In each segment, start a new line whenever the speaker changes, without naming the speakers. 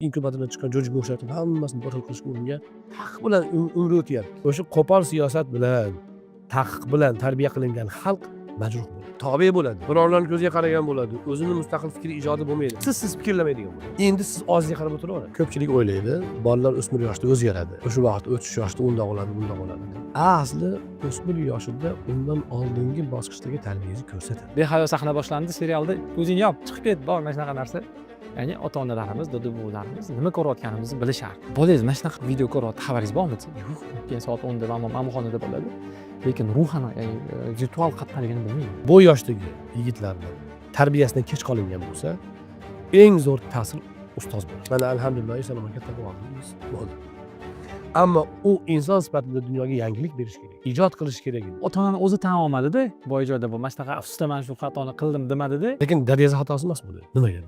Inkubatordan chiqqan jo'jaga o'xshatib, hammasini bir xil qilishga uringan, taqiq bilan umri o'tyapti. O'sha qo'pol siyosat bilan, taqiq bilan tarbiya qilingan xalq majruh bo'ladi, tobe bo'ladi, birovlarni ko'ziga qaragan bo'ladi, o'zini mustaqil fikri, ijodi bo'lmaydi, siz fikrlamaydigan bo'ladi. Endi siz og'zingizga qarab o'tiraveradi. Ko'pchilik o'ylaydi, bolalar o'smir yoshda o'zgaradi, o'sha vaqt o'tish yoshida undoq bo'ladi, bundoq bo'ladi deb. Asli o'smir yoshida undan oldingi bosqichdagi tarbiyangizni ko'rsatadi.
Behayo sahna boshlandi serialda, "O'zing yop, chiqib ket" bor, mana shunaqa narsa. Ya'ni ota onalarimiz, dada buvilarimiz nima ko'rayotganimizni bilishardi. "Bolangiz mana shunaqa video ko'ryapti, xabaringiz bormi?" desa, "Yo'q". Keyin soat 10da mana bu xonada bo'ladi, lekin ruhan, ya'ni virtual qayerdaligini bilmaydi.
Bu yoshdagi yigitlarni tarbiyasidan kech qolingan bo'lsa, eng zo'r ta'sir ustoz bo'ladi. Mana, alhamdulillah, eson omon katta bo'ldik bo'ldi, ammo u inson sifatida dunyoga yangilik berish kerak, ijod qilish kerak edi.
Ota onani o'zi tan olmadida boy joyda, bu mana shunaqa, "Afsusda, man shu xatoni qildim" demadida.
Lekin dadangizni xatosi emas bu. Nimaga?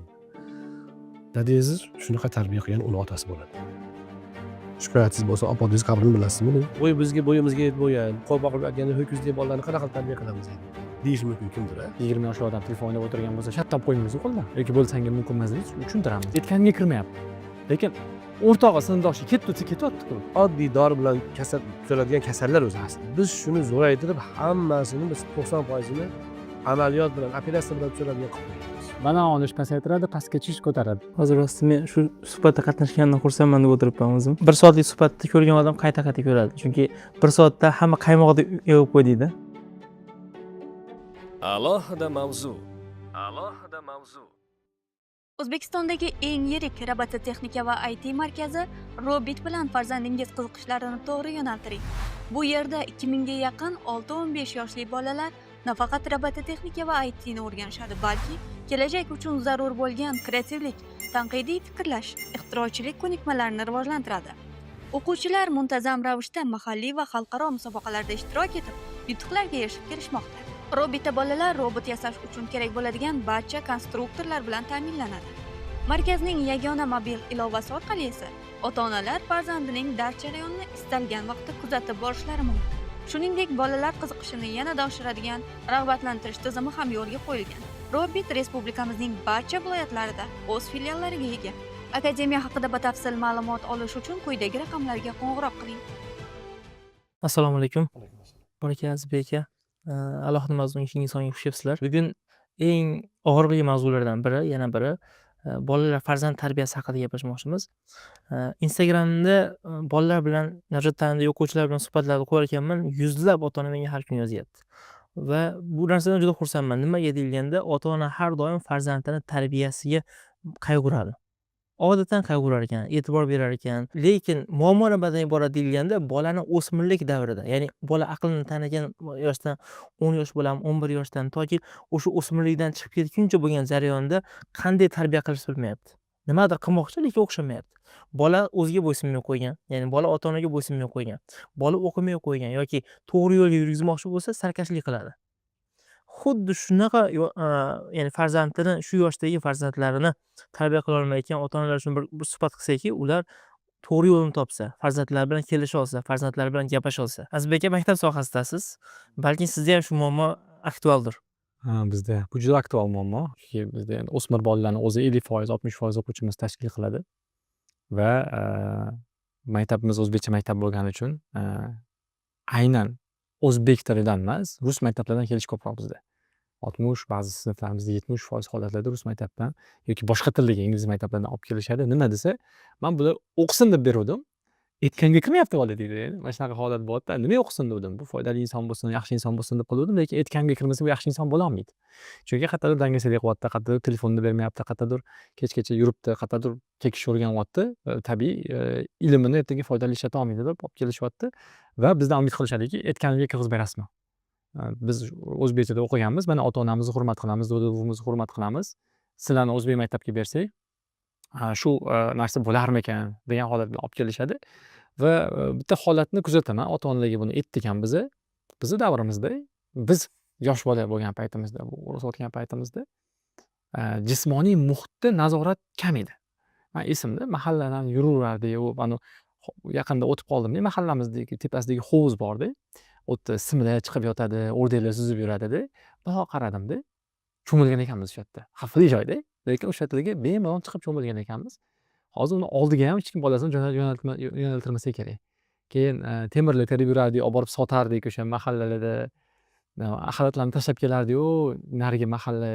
Dadangizni shunaqa tarbiya qilgan uni otasi bo'ladi. Shikoyatingiz bo'lsa, opa, qabrini bilasizmi? Bo'y bizga, bo'yimizga yetib bo'lgan, qo'y boqib yotganda ho'kizdek bolalarni qanaqa qilib tarbiya qilamiz endi, deyishi mumkin kimdir a.
20 yoshli odam telefon o'ynab o'tirgan bo'lsa, shartta olib qo'ymaymiz qo'ldan yoki "Bo'ldi, sanga mumkin emas" deb tushuntiramiz. Aytganimga kirmayapti, lekin o'rtog'i, sinfdoshi ketdi desa, ketyaptiku.
Oddiy dori bilan kasal tuzaladigan kasallar o'zi asli. Biz shuni zo'raytirib, hammasini, biz 90%ini amaliyot bilan, operatsiya bilan tuzaladigan qilib qo'yganmiz.
Banan olish pasaytiradi, pastga tushish ko'taradi.
Hozir rosti men shu suhbatda qatnashganimdan xursandman deb o'tiribman o'zim. Bir soatlik suhbatni ko'rgan odam qayta qayta ko'radi, chunki bir soatda hamma qaymoqni yig'ib qo'ydikda.
Alohida mavzu. Alohida mavzu.
O'zbekistondagi eng yirik robototexnika va IT markazi Robit bilan farzandingiz qiziqishlarini to'g'ri yo'naltiring. Bu yerda 2000 ga yaqin 6-15 yoshli bolalar nafaqat robototexnika va IT ni o'rganishadi, balki kelajak uchun zarur bo'lgan kreativlik, tanqidiy fikrlash, ixtirochilik ko'nikmalarini rivojlantiradi. O'quvchilar muntazam ravishda mahalliy va xalqaro musobaqalarda ishtirok etib, yutuqlarga erishib kelishmoqda. Robitda bolalar robot yasash uchun kerak bo'ladigan barcha konstruktorlar bilan ta'minlanadi. Markazning yagona mobil ilovasi orqali esa ota onalar farzandining dars jarayonini istalgan vaqtda kuzatib borishlari mumkin. Shuningdek, bolalar qiziqishini yanada oshiradigan rag'batlantirish tizimi ham yo'lga qo'yilgan. Robit respublikamizning barcha viloyatlarida o'z filiallariga ega. Akademiya haqida batafsil ma'lumot olish uchun quyidagi raqamlarga qo'ng'iroq qiling.
Assalomu alaykum, bor aka, Azizbek aka. Alohida mavzuning ikkinchi soniga xush kelibsizlar. Bugun eng og'riqli mavzulardan biri, yana biri, bolalar, farzand tarbiyasi haqida gaplashmoqchimiz. Instagramda bolalar bilan, najot ta'limidagi o'quvchilar bilan suhbatlarni qo'yar ekanman, yuzlab ota ona menga har kuni yozyapti va bu narsadan juda xursandman. Nimaga deyilganda, ota ona har doim farzandini tarbiyasiga qayg'uradi, odatdan qayg'urar ekan, e'tibor berar ekan. Lekin muammo nimadan iborat deyilganda, bolani o'smirlik davrida, ya'ni bola aqlini tanigan yoshdan, 10 yosh bo'ladimi, 11 yoshdan toki o'sha o'smirlikdan chiqib ketguncha bo'lgan jarayonda qanday tarbiya qilishni bilmayapti. Nimadir qilmoqchi, lekin o'xshamayapti. Bola o'ziga bo'ysunmay qo'ygan, ya'ni bola ota onaga bo'ysunmay qo'ygan, bola o'qimay qo'ygan yoki to'g'ri yo'lga yurgizmoqchi bo'lsa, sarkashlik qiladi. Xuddi shunaqa, ya'ni farzandini, shu yoshdagi farzandlarini tarbiya qilolmayotgan ota onalar uchun bir suhbat qilsakki, ular to'g'ri yo'lni topsa, farzandlari bilan kelisha olsa, farzandlari bilan gaplasha olsa. Azizbek aka, maktab sohasidasiz, balki sizda ham shu muammo aktualdir.
Ha, bizda bu juda aktual muammo, chunki bizda endi o'smir bolalarni o'zi 50%, 60% o'quvchimiz tashkil qiladi va maktabimiz o'zbekcha maktab bo'lgani uchun aynan o'zbek tilidan emas, rus maktablaridan kelish ko'proq bizda. 60, ba'zi sinflarimizda 70% holatlarda rus maktabdan yoki boshqa tildagi ingliz maktablaridan olib kelishadi. Nima desa, "Man bular o'qisin deb beruvdim, aytganga kirmayapti bola", deydi. Mana shunaqa holat bo'lyapti. "Nimaga o'qisin degandim? Bu foydali inson bo'lsin, yaxshi inson bo'lsin deb qiluvdim, lekin aytganimga kirmasa, bu yaxshi inson bo'lolmaydi. Chunki qayerdadir dangasalik qilyapti, qayerdadir telefonni bermayapti, qayerdadir kechgacha yuribdi, qayerdadir kekishni o'rganyapti. Tabiiy, ilmini ertaga foydali ishlata olmaydi deb olib kelishyapti va bizdan umid qilishadiki, "Aytganimga kirgizib berasizmi? Biz o'zbekchada o'qiganmiz, mana ota onamizni hurmat qilamiz, doda buvimizni hurmat qilamiz. Sizlarni o'zbek maktabga bersak, shu narsa bo'larmikan?" degan holat bilan olib kelishadi va bitta holatni kuzataman. Ota onalarga buni aytdik ham biza. Bizni davrimizda, biz yosh bola bo'lgan paytimizda, o'sayotgan paytimizda jismoniy muhitda nazorat kam edi. Man esimda, mahalladan yuraverardik. U anavi yaqinda o'tib qoldimda, mahallamizdagi tepasidagi hovuz borda. U yerda simlar chiqib yotadi, o'rdaklar suzib yuradida. Bundoq qaradimda, cho'milgan ekanmiz o'sha yerda. Xavfli joyda, lekin o'sha yerdagi bemalol chiqib cho'milgan ekanmiz. Hozir uni oldiga ham hech kim bolasini yo'naltirmasa kerak. Keyin temirlar terib yurardik, olib borib sotardik o'sha mahallalarda. Axlatlarni tashlab kelardiku narigi mahalla,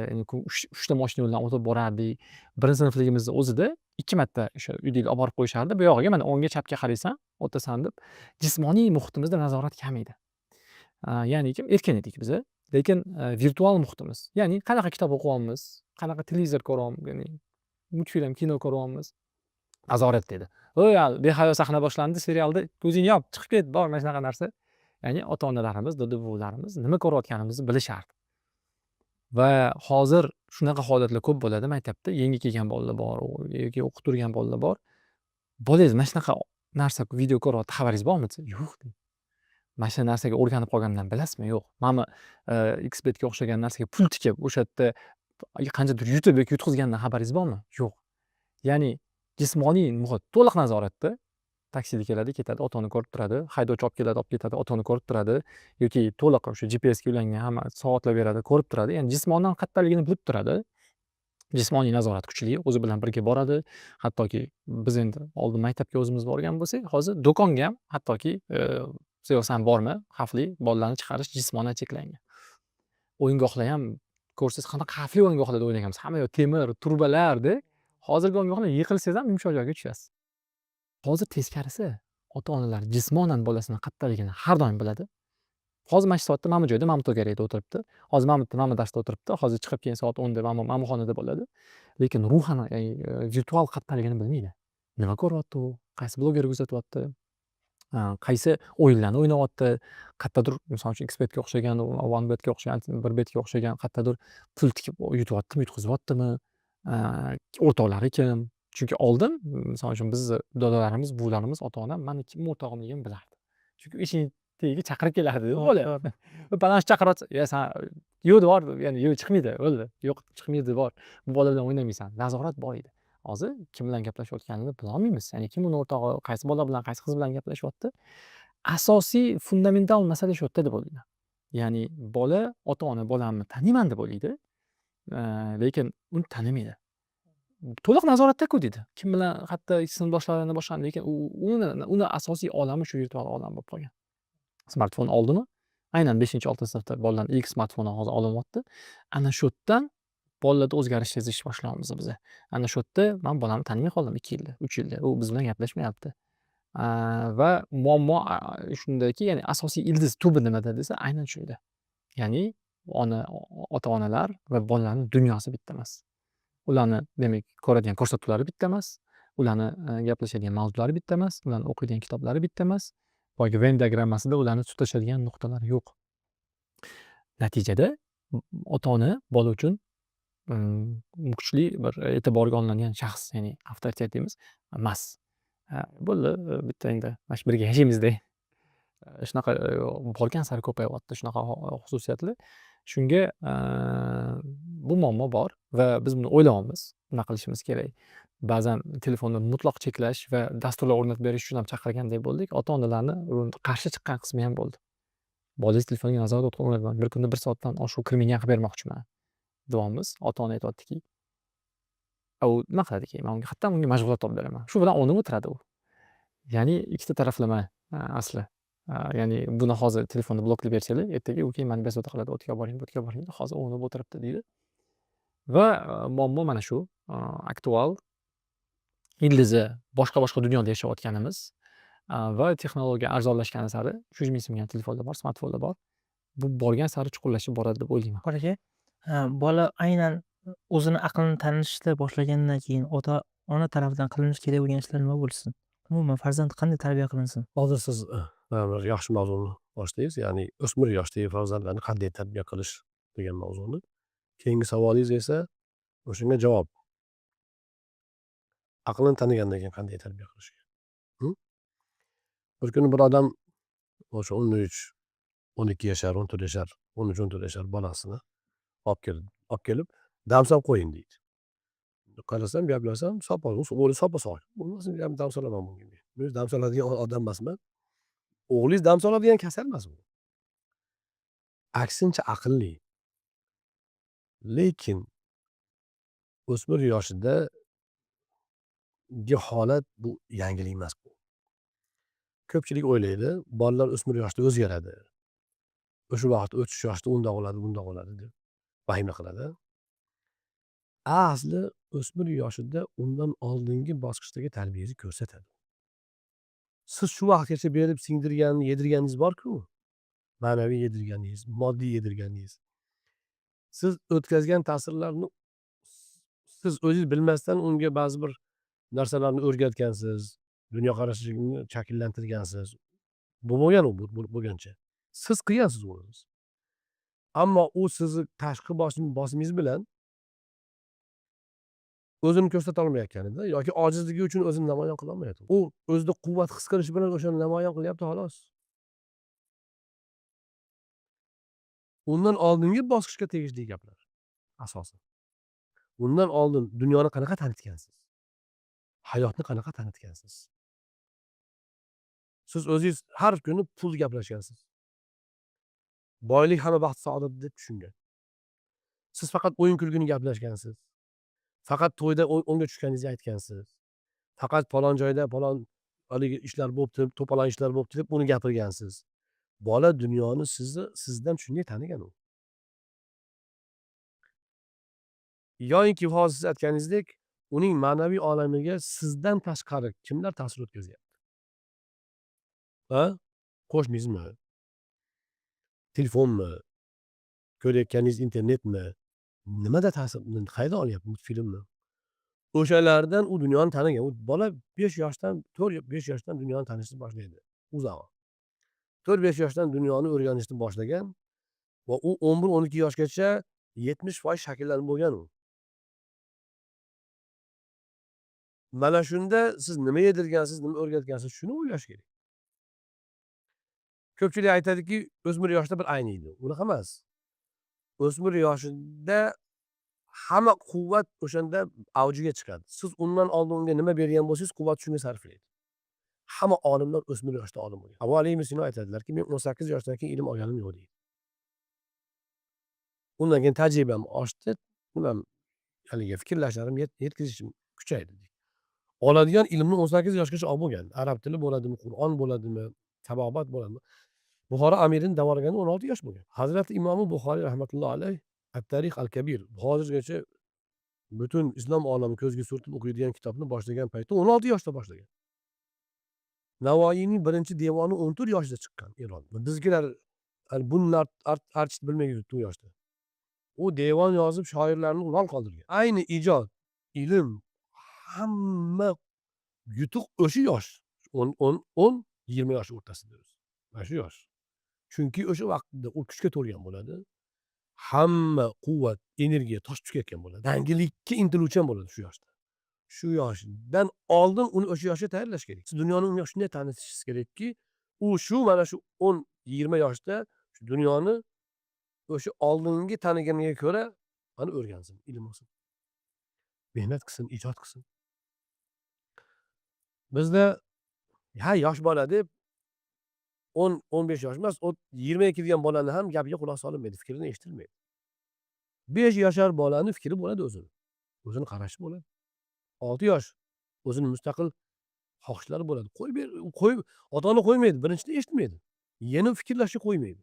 uchta moshina bilan o'tib borardik. Birinchi sinfligimizni o'zida 2 marta o'sha uydagilar olib borib qo'yishardi. Bu yog'iga mana o'ngga, chapga qaraysan, o'tasan deb. Jismoniy muhitimizda nazorat kam edi. Ya'ni kim erkin edik biza. Lekin virtual muhitimiz, ya'ni qanaqa kitob o'qiyapmiz, qanaqa televizor ko'ryapmiz, ya'ni multfilm, kino ko'ryapmiz, nazoratda edi. Voy, behayo sahna boshlandi serialda, ko'zingni yop, chiqib ket, bor mana shunaqa narsa. Ya'ni ota-onalarimiz, dada buvilarimiz nima ko'rayotganimizni bilishardi. Va hozir shunaqa holatlar ko'p bo'ladi maktabda. Yangi kelgan bolalar bor yoki o'qib turgan bolalar bor. Bolangiz mana shunaqa narsa, video ko'ryapti, xabaringiz bormi desa, yo'q deydi. Mana shu narsaga o'rganib qolgandan bilasizmi? Yo'q. Mana Xbetga o'xshagan narsaga pul tikib, o'sha yerda qanchadir yutib yoki yutqizgandan xabaringiz bormi? Yo'q. Ya'ni jismoniy muhit to'liq nazoratda. Taksida keladi, ketadi, ota-ona ko'rib turadi. Haydovchi olib keladi, olib ketadi, ota-ona ko'rib turadi. Yoki to'liq o'sha GPSga ulangan, hamma soatlab beradi, ko'rib turadi. Ya'ni jismonan qayerdaligini bilib turadi. Jismoniy nazorat kuchli, o'zi bilan birga boradi. Hattoki biz endi oldin maktabga o'zimiz borgan bo'lsak, hozir do'konga ham hattoki san borma, xavfli, bolalarni chiqarish jismonan cheklangan. O'yingohlar ham ko'rsangiz, qanaqa xavfli o'yingohlarda o'ynaganmiz. Hamma yoq temir, trubalarda. Hozirgi o'yingohlar yiqilsangiz ham yumshoq joyga tushasiz. Hozir teskarisi, ota-onalar jismonan bolasini qayerdaligini har doim biladi. Hozir mana shu soatda mana bu joyda, mana bu to'garakda o'tiribdi. Hozir mana bu yerda, mana bu darsda o'tiribdi. Hozir chiqib keyin soat 10da mana bu xonada bo'ladi. Lekin ruhan, ya'ni virtual qayerdaligini bilmaydi. Nima ko'ryapti u? Qaysi blogerni kuzatyapti? Qaysi o'yinlarni o'ynayapti? Qayerdadir, misol uchun, Xbetga o'xshagan, OneBetga o'xshagan, 1betga o'xshagan qayerdadir pul tikib yutyaptimi, yutqizyaptimi? O'rtoqlari kim? Chunki oldin, misol uchun, bizni dadalarimiz, buvilarimiz, ota-onam mani kim o'rtog'imligimni bilardi. Chunki eshikni tagiga chaqirib kelardi bola. Palonchi chaqiryapsa, "Ya san yo'q deb yubor, ya'ni yo'q, chiqmaydi, bo'ldi. Yo'q, chiqmaydi deb yubor. Bu bola bilan o'ynamaysan." Nazorat bor edi. Hozir kim bilan gaplashayotganini bilolmaymiz. Ya'ni kim uni o'rtog'i, qaysi bola bilan, qaysi qiz bilan gaplashyapti. Asosiy fundamental masala shu yerda deb o'ylayman. Ya'ni bola ota-ona bolamni taniyman deb o'ylaydi, lekin uni tanimaydi. To'liq nazoratda-ku deydi. Kim bilan, hatto sinfdoshlarini, boshqani, lekin u uni asosiy olami shu virtual olam bo'lib qolgan. Smartfon oldimi? Aynan 5-6-sinfda bolalarni ilk smartfoni hozir olinyapti. Ana shu yerdan bolalarda o'zgarish sezishni boshlayapmiz biza. Ana shu yerda man bolamni tanimay qoldim 2 yilda, 3 yilda. U biz bilan gaplashmayapti. Va muammo shundaki, ya'ni asosiy ildiz tubi nimada desa, aynan shunda. Ya'ni ota-onalar va bolalarni dunyosi bitta emas. Ularni, demak, ko'radigan ko'rsatuvlari bitta emas, ularni gaplashadigan mavzulari bitta emas, ularni o'qiydigan kitoblari bitta emas. Boyagi Venn diagrammasida ularni tutashadigan nuqtalar yo'q. Natijada ota-ona bola uchun kuchli bir e'tiborga olinadigan shaxs, ya'ni avtoritet deymiz, emas. Bo'ldi, bitta endi mana shu birga yashaymizda. Shunaqa borgan sari ko'payyapti shunaqa xususiyatlar. Shunga bu muammo bor va biz buni o'ylayapmiz. Nima qilishimiz kerak? Ba'zan telefonni mutlaq cheklash va dasturlar o'rnatib berish uchun ham chaqirgandek bo'ldik. Ota-onalarni qarshi chiqqan qismi ham bo'ldi. Bolangiz telefoniga nazorat o'rnataman, bir kunda bir soatdan oshiq kirmaydigan qilib bermoqchiman, deyapmiz. Ota-ona aytyaptiki, u nima qiladi keyin? Man unga qayerdan unga mashg'ulot topib beraman? Shu bilan o'ynab o'tiradi u. Ya'ni ikkita taraflama asli. Ya'ni buni hozir telefonni bloklab bersanglar, ertaga u keyin mani bezovta qiladi, u yerga olib boring, bu yerga olib boring, hozir o'ynab o'tiribdi deydi. Va muammo mana shu, aktual ildizi boshqa boshqa dunyoda yashayotganimiz va texnologiya arzonlashgani sari 300 ming so'mga ham telefonlar bor, smartfonlar bor. Bu borgan sari chuqurlashib boradi deb o'ylayman.
Qori aka, bola aynan o'zini aqlini tanishni boshlagandan keyin ota ona tarafidan qilinishi kerak bo'lgan ishlar nima bo'lsin? Umuman, farzand qanday tarbiya qilinsin?
Hozir siz bir yaxshi mavzuni ochdingiz, ya'ni o'smir yoshdagi farzandlarni qanday tarbiya qilish degan mavzuni. Keyingi savolingiz esa o'shanga javob. Aqlini tanigandan keyin qanday tarbiya qilish? Bir kuni bir odam o'sha 13, 12 yashar, 14 yashar, 13, 14 yashar bolasini olib keldi. Olib kelib, dam solib qo'ying deydi. Qarasam, gaplashsam, soppa, o'g'li soppa sog'. Bo'lmasa ham dam solaman bunga men. Men dam soladigan odam emasman. O'g'lingiz dam soladigan kasal emas u. Aksincha, aqlli. Lekin o'smir yoshida Oldingi holat bu yangilik emas bu. Ko'pchilik o'ylaydi, bolalar o'smir yoshda o'zgaradi. O'sha vaqt o'tish yoshda undoq bo'ladi, bundoq bo'ladi deb vahima qiladi. Asli o'smir yoshida undan oldingi bosqichdagi tarbiyangizni ko'rsatadi. Siz shu vaqtgacha berib singdirgan, yedirganingiz bor-ku. Ma'naviy yedirganingiz, moddiy yedirganingiz. Siz o'tkazgan ta'sirlarni siz o'zingiz bilmasdan unga ba'zi bir narsalarni o'rgatgansiz, dunyoqarashini shakllantirgansiz. Bu bo'lgan u bo'lgancha. Siz qilgansiz o'zingiz. Ammo u sizni tashqi bosimingiz bilan o'zini ko'rsata olmayotganida yoki ojizligi uchun o'zini namoyon qilolmayapti. U o'zida quvvat his qilishi bilan o'shani namoyon qilyapti xolos. Undan oldingi bosqichga tegishli gaplar asosan. Undan oldin dunyoni qanaqa tanitgansiz? Hayotni qanaqa tanitgansiz? Siz o'zingiz har kuni pul gaplashgansiz. Boylik hamma baxt saodat deb tushungan. Siz faqat o'yin kulgini gaplashgansiz. Faqat to'yda o'ngga tushganingizni aytgansiz. Faqat falon joyda falon haligi ishlar bo'pti, to'polon ishlar bo'pti deb uni gapirgansiz. Bola dunyoni sizni sizdan shunday tanigan u. Yoyinki hozir siz aytganingizdek, uning ma'naviy olamiga sizdan tashqari kimlar ta'sir o'tkazyapti? Ha? Qo'shningizmi? Telefonmi? Ko'rayotganingiz internetmi? Nimada ta'sir, qayerdan olyapti multfilmni? O'shalardan u dunyoni tanigan. U bola 5 yoshdan, 4-5 yoshdan dunyoni tanishni boshlaydi. U zamon. 4-5 yoshdan dunyoni o'rganishni boshlagan va u 11-12 yoshgacha 70% shakllanib bo'lgan u. Mana shunda siz nima yedirgansiz, nima o'rgatgansiz, shuni o'ylash kerak. Ko'pchilik aytadiki, o'smir yoshda bir ayniydi. Unaqa emas. O'smir yoshida hamma quvvat o'shanda avjiga chiqadi. Siz undan oldin unga nima bergan bo'lsangiz, quvvat shunga sarflaydi. Hamma olimlar o'smir yoshda olim bo'lgan. Abu Ali ibn Sino aytadilarki, men 18 yoshdan keyin ilm olganim yo'q deydi. Undan keyin tajribam oshdi, nimam haligi fikrlashlarim yetkazishim kuchaydi deydi. Oladigan ilmni 18 yoshgacha olib bo'lgan. Arab tili bo'ladimi, Qur'on bo'ladimi, tabobat bo'ladimi? Buxoro amirini davolaganda 16 yosh bo'lgan. Hazrati Imomi Buxoriy rahmatullohi alayh At-Tarix al-Kabir hozirgacha butun islom olami ko'zga surtib o'qiydigan kitobni boshlagan paytda 16 yoshda boshlagan. Navoiyning birinchi devoni 14 yoshida chiqqan Eron. Bizgilar bunlar archit bilmay yuribdi u yoshda. U devon yozib shoirlarni lol qoldirgan. Ayni ijod, ilm, hamma yutuq o'sha yosh. 10, 20 yosh o'rtasida o'zi. Mana shu yosh. Chunki o'sha vaqtda u kuchga to'lgan bo'ladi. Hamma quvvat, energiya toshib chiqayotgan bo'ladi. Yangilikka intiluvchan bo'ladi shu yoshda. Shu yoshdan oldin uni o'sha yoshga tayyorlash kerak. Siz dunyoni unga shunday tanitishingiz kerakki, u shu mana shu 10-20 yoshda shu dunyoni o'sha oldingi taniganiga ko'ra mana o'rgansin, ilm olsin. Mehnat qilsin, ijod qilsin. Bizda ha yosh bola deb 10-15 yosh emas, 20 kirgan bolani ham gapiga quloq solinmaydi, fikrini eshitilmaydi. 5 yashar bolani fikri bo'ladi o'zini. O'zini qarashi bo'ladi. 6 yosh o'zini mustaqil xohishlari bo'ladi. Qo'yib ber, qo'yib ota-ona qo'ymaydi, birinchidan eshitmaydi. Yana fikrlashga qo'ymaydi.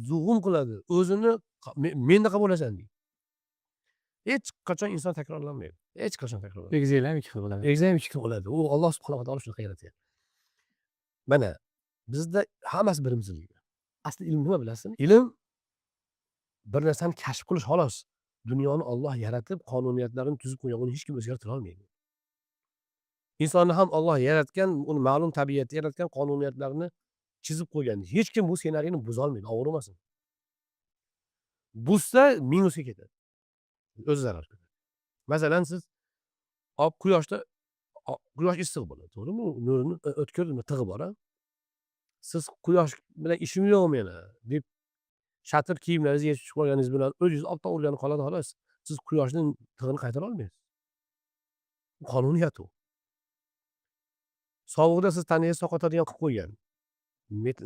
Zug'um qiladi. O'zini mendaqa bo'lasan deydi. Hech qachon inson takrorlanmaydi. Hech qachon takrorlanmaydi.
Egizaklar ham ikki xil bo'ladi.
Egizak ham ikki xil bo'ladi. U Alloh subhanahu va taolo shunaqa yaratgan. Mana bizda hammasi birimizlik. Asli ilm nima bilasizmi? Ilm bir narsani kashf qilish xolos. Dunyoni Alloh yaratib, qonuniyatlarini tuzib qo'ygan, uni hech kim o'zgartira olmaydi. Insonni ham Alloh yaratgan, uni ma'lum tabiatda yaratgan qonuniyatlarini chizib qo'ygan. Hech kim bu ssenariyni buza olmaydi, og'rimasin. Buzsa minusga ketadi. O'zi zarar ko'radi. Masalan, siz quyoshda quyosh issiq bo'ladi, to'g'rimi? Nurini o'tkir tig'i bor, a? Siz quyosh bilan ishim yo'q meni deb shatir kiyimlaringizni yechib chiqib olganingiz bilan o'zingiz oftob urgani qoladi xolos. Siz quyoshning tig'ini qaytara olmaysiz. Qonuniyat u. Sovuqda siz tanangizni sovqotadigan qilib qo'ygan.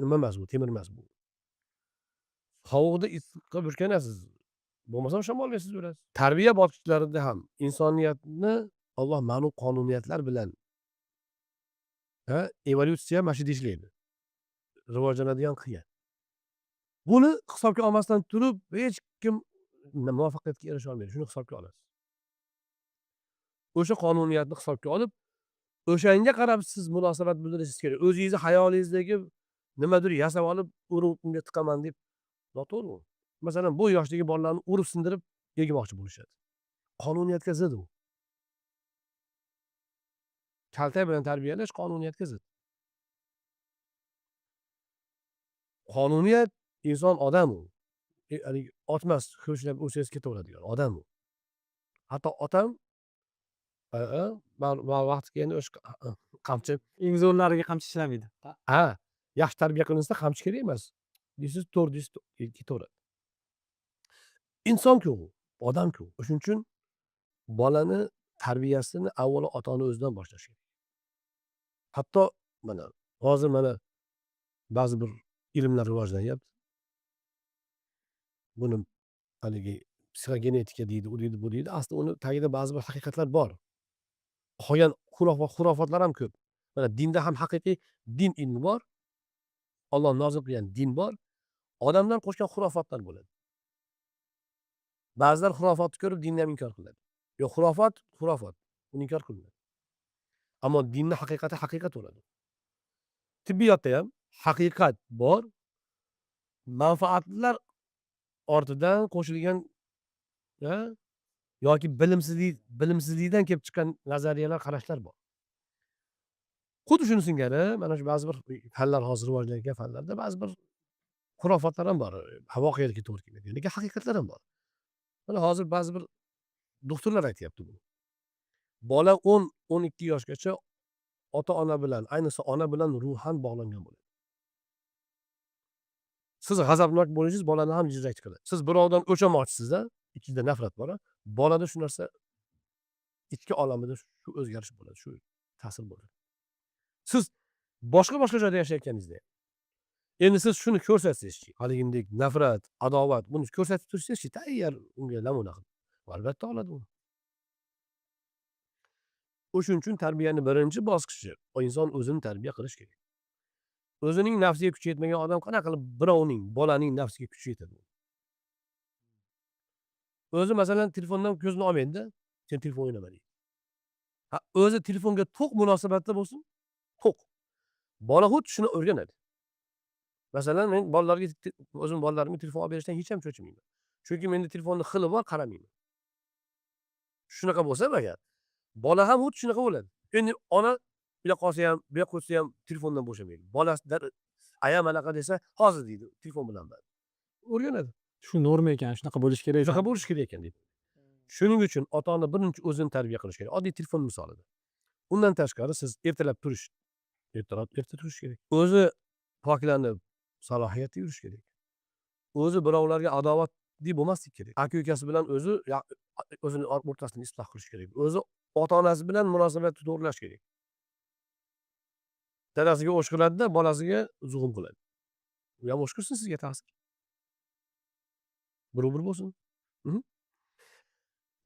Nima emas bu, temir emas bu. Sovuqda issiqqa burkanasiz. Bo'lmasam shamolga siz o'lasiz. Tarbiya bosqichlarida ham insoniyatni Alloh ma'lum qonuniyatlar bilan, ha, evolyutsiya mana shu ishlaydi, rivojlanadigan qilgan. Buni hisobga olmasdan turib hech kim muvaffaqiyatga erisha olmaydi. Shuni hisobga olasiz. O'sha qonuniyatni hisobga olib, o'shanga qarab siz munosabat bildirishingiz kerak. O'zingizni hayolingizdagi nimadir yasab olib, urib unga tiqaman deb noto'g'ri u. Masalan, bu yoshdagi bolalarni urib sindirib egmoqchi bo'lishadi. Qonuniyatga zid u. Kaltak bilan tarbiyalash qonuniyatga zid. Qonuniyat inson odam u. Haligi otmas, ho'shlab ursangiz ketaveradigan odam u. Hatto otam vaqti kelganda o'sha qamchi
Eng zo'rlariga qamchi ishlamaydi.
Ha, yaxshi tarbiya qilinsa qamchi kerak emas. Deysiz, to'g'ri deysiz, ketaveradi. Inson-ku u, odam-ku. O'shuning uchun bolani tarbiyasini avvalo ota-ona o'zidan boshlash kerak. Hatto mana hozir mana ba'zi bir ilmlar rivojlanyapti. Buni haligi psixogenetika deydi, u deydi, bu deydi. Aslida uni tagida ba'zi bir haqiqatlar bor. Qolgan xurofotlar ham ko'p. Mana dinda ham haqiqiy din ilmi bor. Alloh nozil qilgan din bor. Odamlar qo'shgan xurofotlar bo'ladi. Ba'zilar xurofotni ko'rib dinni ham inkor qiladi. Yo'q, xurofot xurofot. Uni inkor qilinadi. Ammo dinni haqiqati haqiqat bo'ladi. Tibbiyotda ham haqiqat bor. Manfaatlar ortidan qo'shilgan yoki bilimsizlikdan kelib chiqqan nazariyalar, qarashlar bor. Xuddi shuni singari mana shu ba'zi bir fanlar, hozir rivojlangan fanlarda ba'zi bir xurofotlar ham bor. Voqelikka to'g'ri kelmaydi. Lekin haqiqatlar ham bor. Mana hozir ba'zi bir doktorlar aytyapti buni. Bola 10-12 yoshgacha ota-ona bilan, ayniqsa ona bilan ruhan bog'langan bo'ladi. Siz g'azabnok bo'lishingiz bolani ham jizrak qiladi. Siz birovdan o'ch olmoqchisiz-da, ichida nafrat bor, bolada shu narsa ichki olamida shu o'zgarish bo'ladi, shu ta'sir bo'ladi. Siz boshqa joyda yashayotganingizda ham. Endi siz shuni ko'rsatsangizchi, haligindek nafrat, adovat, buni ko'rsatib tursangizchi, tayyor unga namuna qilib. Albatta oladi uni. O'shuning uchun tarbiyani birinchi bosqichi inson o'zini tarbiya qilish kerak. O'zining nafsiga kuchi yetmagan odam qanaqa qilib birovning, bolaning nafsiga kuchi yetadi? O'zi masalan telefondan ko'zini olmaydi-da, sen telefon o'ynama deydi. Ha, o'zi telefonga to'q munosabatda bo'lsin, to'q. Bola xuddi shuni o'rganadi. Masalan, men bolalarga, o'zim bolalarimga telefon olib berishdan hech ham cho'chimayman. Chunki menda telefonni xili bor, qaramayman. Shunaqa bo'lsa agar, bola ham xuddi shunaqa bo'ladi. Endi ona bu yoqqa olsa ham, bu yoqqa qo'ysa ham telefondan bo'shamaydi. Bolasi ayam anaqa desa, hozir deydi, telefon bilan band. O'rganadi.
Shu norma ekan, shunaqa bo'lishi kerak.
Shunaqa bo'lishi kerak ekan deydi. Shuning uchun ota-ona birinchi o'zini tarbiya qilish kerak. Oddiy telefon misolida. Undan tashqari siz ertalab turish, ertalab erta turish kerak. O'zi poklanib, salohiyatli yurish kerak. O'zi birovlarga adovatli bo'lmaslik kerak. Aka-ukasi bilan o'zi o'zini o'rtasini isloh qilish kerak. O'zi ota-onasi bilan munosabatni to'g'rilash kerak. Dadasiga o'shqiradi-da, bolasiga zug'um qiladi. U ham o'shqirsin sizga ta'sir. Bir-bir bo'lsin.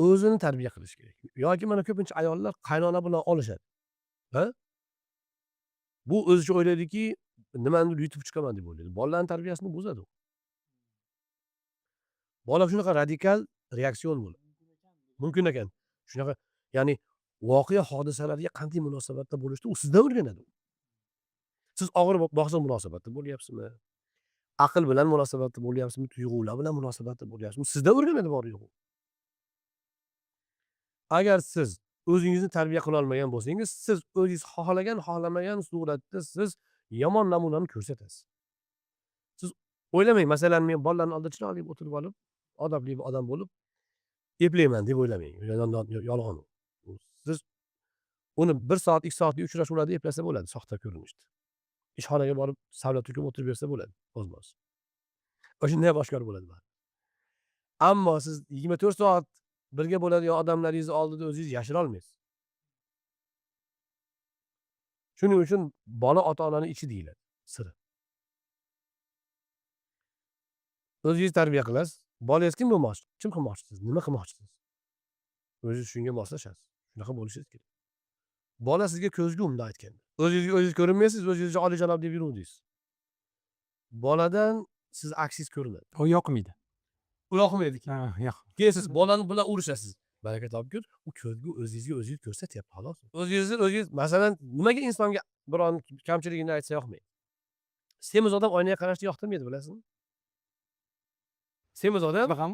O'zini tarbiya qilish kerak. Yoki mana ko'pincha ayollar qaynona bilan olishadi. Ha? Bu o'zicha o'ylaydiki, nimanidir yutib chiqaman deb o'ylaydi. Bolalarning tarbiyasini buzadi u. Bola shunaqa radikal reaksion bo'ladi. Mumkin ekan. Shunaqa, ya'ni voqea hodisalarga qanday munosabatda bo'lishni u sizdan o'rganadi. Siz og'ir bog'sa munosabatda bo'lyapsizmi? Aql bilan munosabatda bo'lyapsizmi? Tuyg'ular bilan munosabatda bo'lyapsizmi? Sizdan o'rganadi bor yo'q. Agar siz o'zingizni tarbiya qila olmagan bo'lsangiz, siz o'zingiz xohlagan, xohlamagan suratda siz yomon namunani ko'rsatasiz. Siz o'ylamang, masalan, men bolalarning oldida chiroyli o'tirib olib, odobli bir odam bo'lib eplayman deb o'ylamang. Yolg'on u. Siz uni 1 soat, 2 soatlik uchrashuvlarda eplasa bo'ladi, soxta ko'rinishda. Ishxonaga borib savla to'kib o'tirib bersa bo'ladi, o'z-o'zi. O'shanda ham oshkor bo'ladi baribir. Ammo siz 24 soat birga bo'ladigan odamlaringiz oldida o'zingiz yashira olmaysiz. Shuning uchun bola ota-onaning ichi deyiladi, siri. O'zingiz tarbiya qilasiz. Bolangiz kim bo'lmoqchi? Kim qilmoqchisiz? Nima qilmoqchisiz? O'zingiz shunga moslashasiz. Shunaqa bo'lishingiz kerak. Bola sizga ko'zgu bunday aytganda. O'zingizga o'zingiz ko'rinmaysiz, o'zingizni olijanob deb yuruvdingiz. Boladan siz aksingiz ko'rinadi.
U yoqmaydi.
U yoqmaydi.
Ha, yo'q.
Keyin siz bolani bilan urushasiz. Baraka topgur, u ko'zgu o'zingizga o'zingiz ko'rsatyapti, xolos. O'zingizni o'zingiz, masalan, nimaga insonga biron kamchiligini aytsa yoqmaydi? Semiz odam oynaga qarashni yoqtirmaydi, bilasizmi? Semiz odam
Shunaqa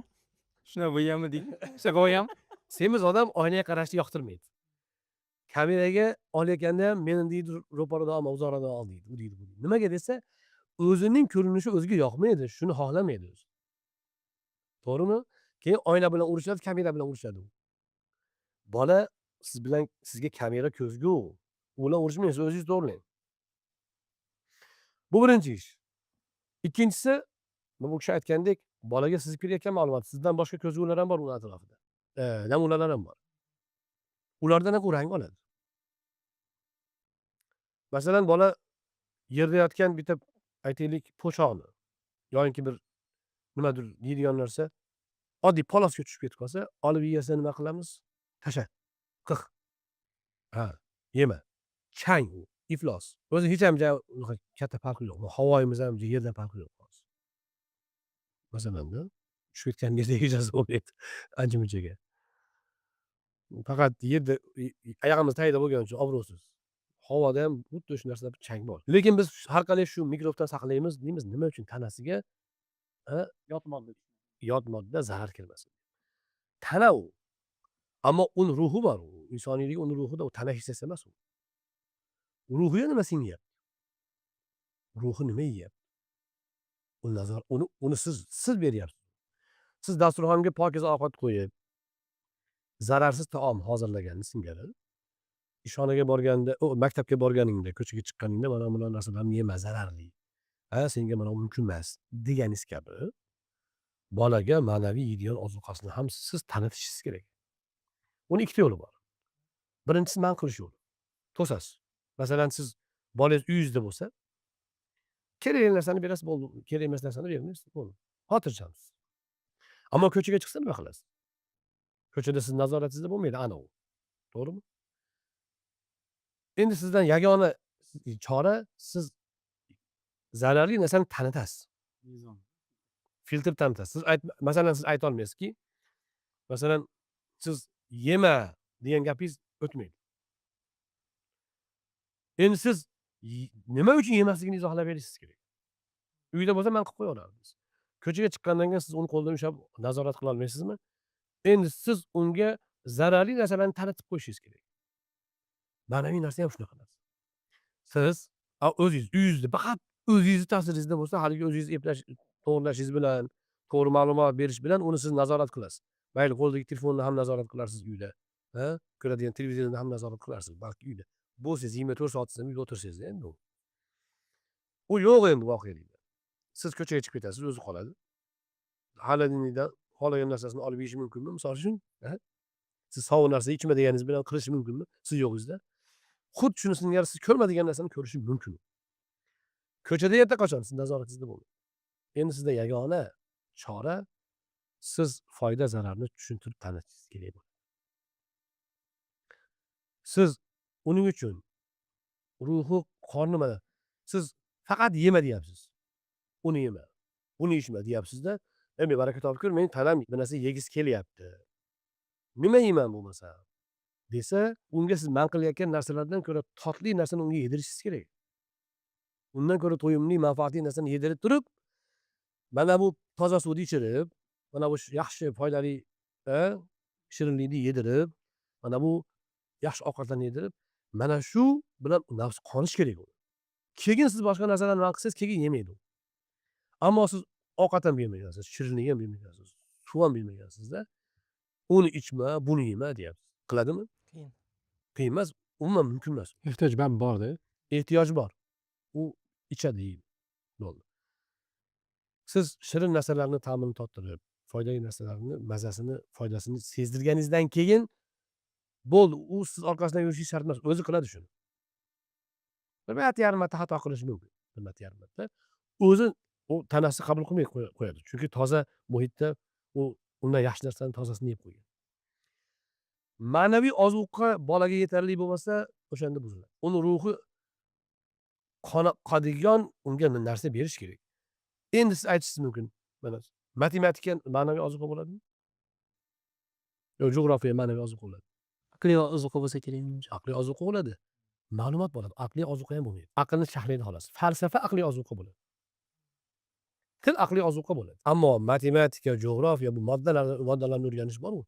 Shunaqa bo'lganmi deng? Shunaqa bo'lganmi?
Semiz odam oynaga qarashni yoqtirmaydi. Kameraga olayotganda ham meni deydi, ro'paradan olma, uzoqroqdan ol deydi. U deydi, bu deydi. Nimaga desa, o'zining ko'rinishi o'ziga yoqmaydi, shuni xohlamaydi o'zi. To'g'rimi? Keyin oyna bilan urushadi, kamera bilan urushadi u. Bola siz bilan, sizga kamera ko'zgu. U bilan urushmaysiz, o'zingiz to'g'rilang. Bu birinchi ish. Ikkinchisi, bu kishi aytgandek, bolaga sizib kelayotgan ma'lumot, sizdan boshqa ko'zgular ham bor uni atrofida. Namunalar ham bor. Ulardan ham u rang oladi. Masalan, bola yerda yotgan bitta, aytaylik, po'choqni yoinki bir nimadir yeydigan narsa oddiy polosga tushib ketib qolsa, olib yesa nima qilamiz? Tasha. Qix. Ha, yema. Chang u, iflos. O'zi hech ham unaqa katta farqi yo'q. Havoyimiz ham yerdan farqi yo'q hozir. Masalanda, tushib ketgan yerda yeyishasi bo'lmaydi ancha munchaga. Faqat yerda oyog'imiz tagida bo'lgani uchun obro'siz. Havoda ham xuddi shu narsada bir chang bor. Lekin biz har qalay shu mikrobdan saqlaymiz deymiz. Nima uchun? Tanasiga
Yot modda.
Yot modda zarar kelmasin. Tana u. Ammo uni ruhi bor. U insoniylik, uni ruhida, u tana hissasi emas u. Ruhiga nima singyapti? Ruhi nima yeyapti? U nazar, uni siz beryapsiz. Siz dasturxonga pokiza ovqat qo'yib, zararsiz taom hozirlaganni singari, ishxonaga borganda, u maktabga borganingda, ko'chaga chiqqaningda mana bunaqa narsalarni yema, zararli. Ha, senga mana bu mumkin emas deganingiz kabi, bolaga ma'naviy yeydigan ozuqasini ham siz tanitishingiz kerak. Uni ikkita yo'li bor. Birinchisi man qilish yo'li. To'sasiz. Masalan, siz bolangiz uyingizda bo'lsa, kerakli narsani berasiz, bo'ldi. Kerak emas narsani bermaysiz, bo'ldi. Xotirjamsiz. Ammo ko'chaga chiqsa nima qilasiz? Ko'chada siz nazoratingizda bo'lmaydi, aniq u. To'g'rimi? Endi sizdan yagona chora, siz zararli narsani tanitasiz. Filtr tanitasiz. Siz ayt, masalan, siz ayta olmaysizki, masalan, siz yema degan gapingiz o'tmaydi. Endi siz nima uchun yemasligini izohlab berishingiz kerak. Uyda bo'lsa man qilib qo'yaverardim. Ko'chaga chiqqandan keyin siz uni qo'ldan ushlab nazorat qila olmaysizmi? Endi siz unga zararli narsalarni tanitib qo'yishingiz kerak. Ma'naviy narsa ham shunaqa narsa. Siz o'zingiz uyingizda faqat o'zingizni ta'siringizda bo'lsa, haligi o'zingiz eplash, to'g'irlashingiz bilan, to'g'ri ma'lumot berish bilan uni siz nazorat qilasiz. Mayli, qo'ldagi telefonni ham nazorat qilarsiz uyda. Ha? Ko'radigan televizorni ham nazorat qilarsiz balki uyda. Bo'lsangiz 24 soat siz uyda o'tirsangiz endi u. U yo'q endi voqelikda. Siz ko'chaga chiqib ketasiz, o'zi qoladi. Холодильник dan xohlagan narsasini olib yeyishi mumkinmi, misol uchun? Ha? Siz sovuq narsa ichma deganingiz bilan qilishi mumkinmi? Siz yo'g'ingizda. Xuddi shuni singari siz ko'rmadigan narsani ko'rishi mumkin. Ko'chada erta qachon siz nazoratingizda bo'lmaydi. Endi sizda yagona chora, siz foyda zararni tushuntirib tanitishingiz kerak bo'ladi. Siz uning uchun ruhi qorni, mana siz faqat yema deyapsiz. Uni yema, buni ichma deyapsizda, ey baraka topkur, men tanam bir narsa yegisi kelyapti. Nima yeyman bo'lmasa desa, unga siz man qilayotgan narsalardan ko'ra totli narsani unga yedirishingiz kerak. Undan ko'ra to'yimli, manfaatli narsani yedirib turib, mana bu toza suvni ichirib, mana bu yaxshi foydali shirinlikni yedirib, mana bu yaxshi ovqatlarni yedirib, mana shu bilan nafs qonish kerak u. Keyin siz boshqa narsalarni man qilsangiz, keyin yemaydi u. Ammo siz ovqat ham bermagansiz, shirinlik ham bermagansiz, suv ham bermagansizda, uni ichma, buni yema deyapsiz. Qiladimi?
Qiyin.
Qiyin emas, umuman mumkin emas.
Ehtiyoj baribir borda.
Ehtiyoj bor. U ichadi, yeydi. Bo'ldi. Siz shirin narsalarni ta'mini tottirib, foydali narsalarni mazasini, foydasini sezdirganingizdan keyin bo'ldi, u siz orqasidan yurishingiz shart emas, o'zi qiladi shuni. Bir marta, yarim marta xato qilishi mumkin. Bir marta, yarim marta. O'zi u tanasi qabul qilmay qo'yadi. Chunki toza muhitda u undan yaxshi narsani tozasini yeb qo'ygan. Ma'naviy ozuqa bolaga yetarli bo'lmasa, o'shanda buziladi. Uni ruhi qoniqadigan unga narsa berish kerak. Endi siz aytishingiz mumkin, mana, matematika ma'naviy ozuqa bo'ladimi yo jug'rofiya ma'naviy ozuqa bo'ladi?
Aqliy ozuqa bo'lsa kerak, menimcha.
Aqliy ozuqa bo'ladi, ma'lumot bo'ladi, aqliy ozuqa ham bo'lmaydi, aqlni sharhlaydi, xolos. Falsafa aqliy ozuqa bo'ladi, til aqliy ozuqa bo'ladi, ammo matematika, jug'rofiya, bu moddalarni o'rganish boru,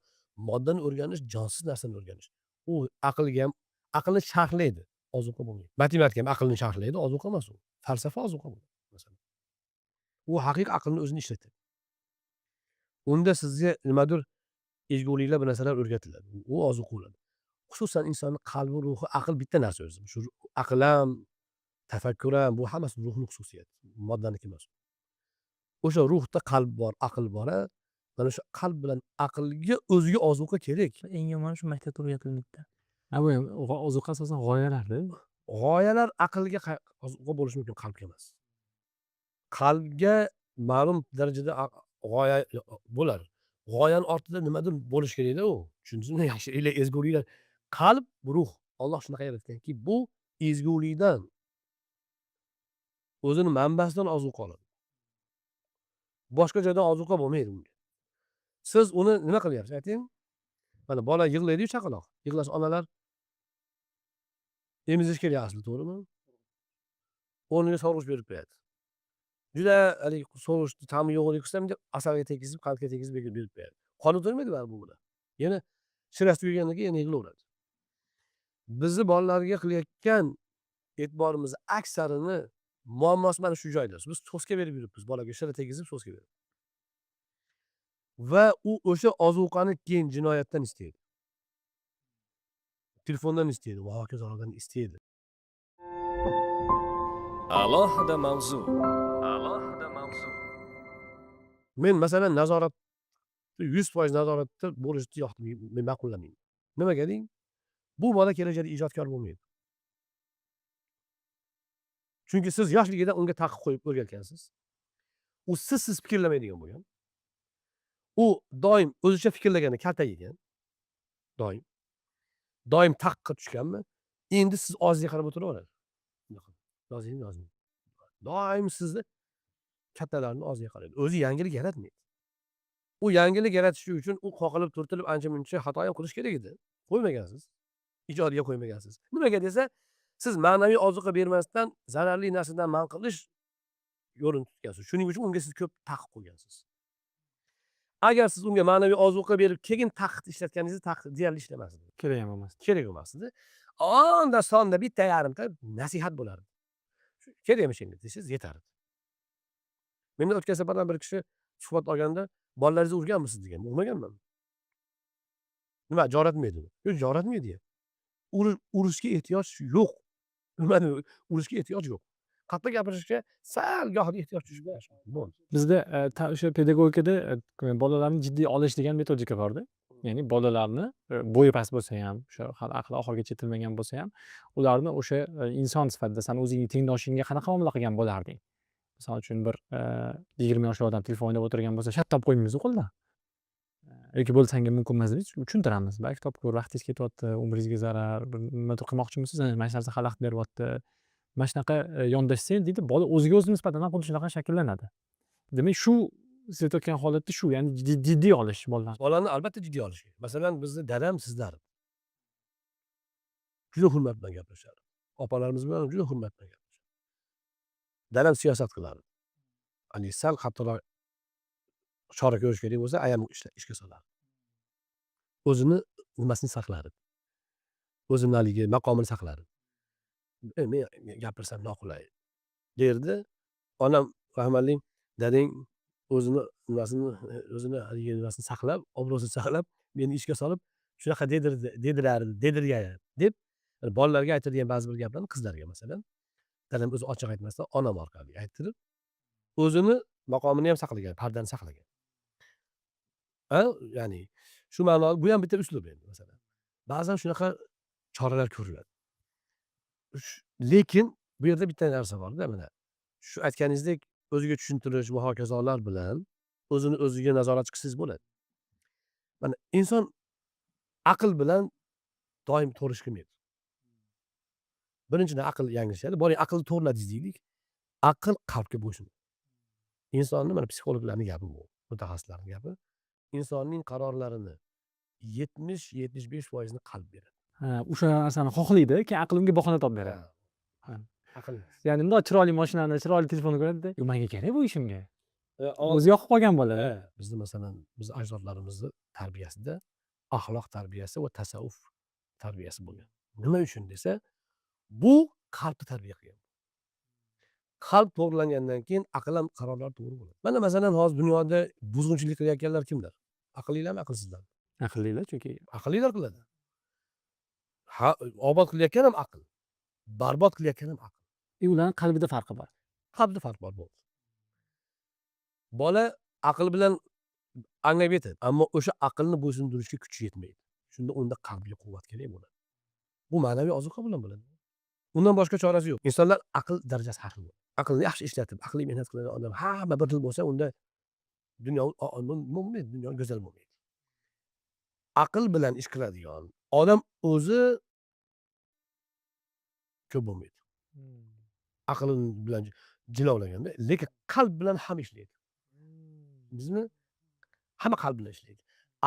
moddani o'rganish, jonsiz narsani o'rganish, u aqlga ham, aqlni sharhlaydi, ozuqa bo'lmaydi. Matematika ham aqlni sharhlaydi, ozuqa emas u. Falsafa ozuqa bo'ladi, masalan. U haqiqiy aqlni o'zini ishlatadi. Unda sizga nimadir ezguliklar, bir narsalar o'rgatiladi, u ozuqa bo'ladi. Xususan, insonni qalbi, ruhi, aql bitta narsa o'zi. Shu aql ham, tafakkur ham, bu hammasi ruhni xususiyati, moddaniki emas. O'sha ruhda qalb bor, aql bor. A, mana shu qalb bilan aqlga o'ziga ozuqa kerak.
Eng yomoni shu maktabda o'rgatilmaydida.
Ha, bu ham ozuqa asosan g'oyalarda.
G'oyalar aqlga ozuqa bo'lishi mumkin, qalbga emas. Qalbga ma'lum darajada g'oya bo'lar. G'oyani ortida nimadir bo'lishi kerakda u, tushundingizmi? Yaxshiliklar, ezguliklar. Qalb, ruh, Olloh shunaqa yaratganki, bu ezgulikdan, o'zini manbasidan ozuqa oladi. Boshqa joydan ozuqa bo'lmaydi unga. Siz uni nima qilyapsiz, ayting? Mana, bola yig'laydiyu, chaqaloq yig'lasa, onalar emizish kerak asli, to'g'rimi? O'rniga so'rg'ich berib qo'yadi. Juda haligi so'rg'ichni ta'mi yo'qdek qilsa, bunday asalga tegizib, qandga tegizib berib qo'yadi. Qoni to'ymaydi baribir bu bilan. Yana shirasi tugagandan keyin yana yig'layveradi. Bizni bolalarga qilayotgan e'tiborimizni aksarini muammosi mana shu joyda. Biz soska berib yuribmiz bolaga, shira tegizib soska berib, va u o'sha ozuqani keyin jinoyatdan istaydi, telefondan istaydi va hokazolardan istaydi.
Alohida mavzu. Alohida mavzu.
Men, masalan, nazorat, 100% nazoratda bo'lishni yoqtirmayman, men ma'qullamayman. Nimaga deng? Bu bola kelajakda ijodkor bo'lmaydi, chunki siz yoshligidan unga taqiq qo'yib o'rgatgansiz. U sizsiz fikrlamaydigan bo'lgan. U doim o'zicha fikrlaganda kaltak yegan, doim doim taqiqqa tushganmi. Endi siz og'zingizga qarab o'tiraveradi. Yozing, yozing. Doim sizni, kattalarni og'ziga qaraydi, o'zi yangilik yaratmaydi. U yangilik yaratishi uchun u qoqilib, turtilib, ancha muncha xato ham qilish kerak edi. Qo'ymagansiz, ijodiga qo'ymagansiz. Nimaga desa, siz ma'naviy ozuqa bermasdan zararli narsadan man qilish yo'lini tutgansiz. Shuning uchun unga siz ko'p taqiq qo'ygansiz. Agar siz unga ma'naviy ozuqa berib, keyin taqiqni ishlatganingizda, taqiq deyarli ishlamasdi.
Kerak ham emas.
Kerak emas edi. Onda sonda bitta yarimta nasihat bo'lardi. Shu kerak emish endi desangiz, yetardi. Mendan o'tgan safardan bir kishi suhbat olganda, "Bolalaringizni urganmisiz?" degan. "Urmaganman". "Nima, joratmaydi?" "Yo'q, joratmaydi ham". Urishga ehtiyoj yo'q. Nimani, urishga ehtiyoj yo'q. Qattiq gapirishga sal gohida ehtiyoj bo'ldi.
Bizda o'sha pedagogikada bolalarni jiddiy olish degan metodika borda. Ya'ni bolalarni bo'yi past bo'lsa ham, o'sha hali aqli oxirigacha yetilmagan bo'lsa ham, ularni o'sha inson sifatida san o'zingni tengdoshingga qanaqa muomala qilgan bo'larding? Misol uchun, bir 20 yoshli odam telefon o'ynab o'tirgan bo'lsa, shartta olib qo'ymaymizu qo'ldan. Yoki bo'ldi, sanga mumkin emas deb tushuntiramiz. Balki topib ko'r, vaqtingiz ketyapti, umringizga zarar, bir nimadir qilmoqchimisiz, mana shu narsa xalaqit beryapti. Mana shunaqa yondashsangiz, deydi, bola o'ziga o'zi nisbatan ham xuddi shunaqa shakllanadi. Demak, shu siz aytayotgan holatda shu, ya'ni jiddiy olish bolalarni.
Bolani albatta jiddiy olish kerak. Masalan, bizni dadam sizlar juda hurmat bilan gapirishardi. Opalarimiz bilan juda hurmat bilan gapirishardi. Dadam siyosat qilardi. Haligi sal qattiqroq chora ko'rish kerak bo'lsa, ayam ishga solardi. O'zini nimasini saqlardi, o'zini haligi maqomini saqlardi. Men gapirsam noqulay derdi. Onam rahmatli, dadang o'zini nimasini, o'zini haligi nimasini saqlab, obro'sini saqlab, meni ishga solib shunaqa dedirdi, dedilar, dedirgan, deb bolalarga aytadigan ba'zi bir gaplarni, qizlarga, masalan, dadam o'zi ochiq aytmasdan, onam orqali ayttirib, o'zini maqomini ham saqlagan, pardani saqlagan. A, ya'ni shu ma'no, bu ham bitta uslub. Endi, masalan, ba'zan shunaqa choralar ko'riladi. Lekin bu yerda bitta narsa borda. Mana shu aytganingizdek, o'ziga tushuntirish va hokazolar bilan o'zini o'ziga nazorat qilsangiz bo'ladi. Mana, inson Aql bilan doim to'g'ri ish qilmaydi. Birinchidan, aql yanglishadi. Boring, aqlni to'g'irladingiz deylik, aql qalbga bo'ysunadi. Insonni, mana, psixologlarni gapi, bu mutaxassislarni gapi, insonning qarorlarini 70-75%ini qalb beradi.
Ha, o'sha narsani xohlaydi, keyin aql unga bahona topib beradi. Ha.
Aql.
Ya'ni bundoq chiroyli mashinani, chiroyli telefonni ko'radida, "Manga kerak bu ishimga." O'zi yoqib qolgan bo'ladi.
Bizni, masalan, bizni ajdodlarimizni tarbiyasida axloq tarbiyasi va tasavvuf tarbiyasi bo'lgan. Nima uchun desa, bu qalbni tarbiya qilgan. Qalb to'g'rilangandan keyin aql ham, qarorlar to'g'ri bo'ladi. Mana, masalan, hozir dunyoda buzg'unchilik qilayotganlar kimlar? Aqllilarmi, aqlsizlarmi?
Aqllilar, chunki
Aqllilar qiladi. Ha, obod qilayotgan ham aql, barbod qilayotgan ham aql.
Ularni qalbida farqi bor.
Qalbda farq bor, bo'ldi. Bola aql bilan anglab yetadi, ammo o'sha aqlni bo'ysundirishga kuchi yetmaydi. Shunda unda qalbga quvvat kerak bo'ladi. Bu ma'naviy ozuqa bilan bo'ladi, undan boshqa chorasi yo'q. Insonlar aql darajasi har xil bo'ladi. Aqlni yaxshi ishlatib, aqliy mehnat qiladigan odam, hamma bir xil bo'lsa, unda dunyo nima bo'lmaydi, dunyo go'zal bo'lmaydi. Aql bilan ish qiladigan odam o'zi ko'p bo'lmaydi, aqli bilan jilovlaganda, lekin qalb bilan ham ishlaydi. Bizni hamma qalb bilan ishlaydi,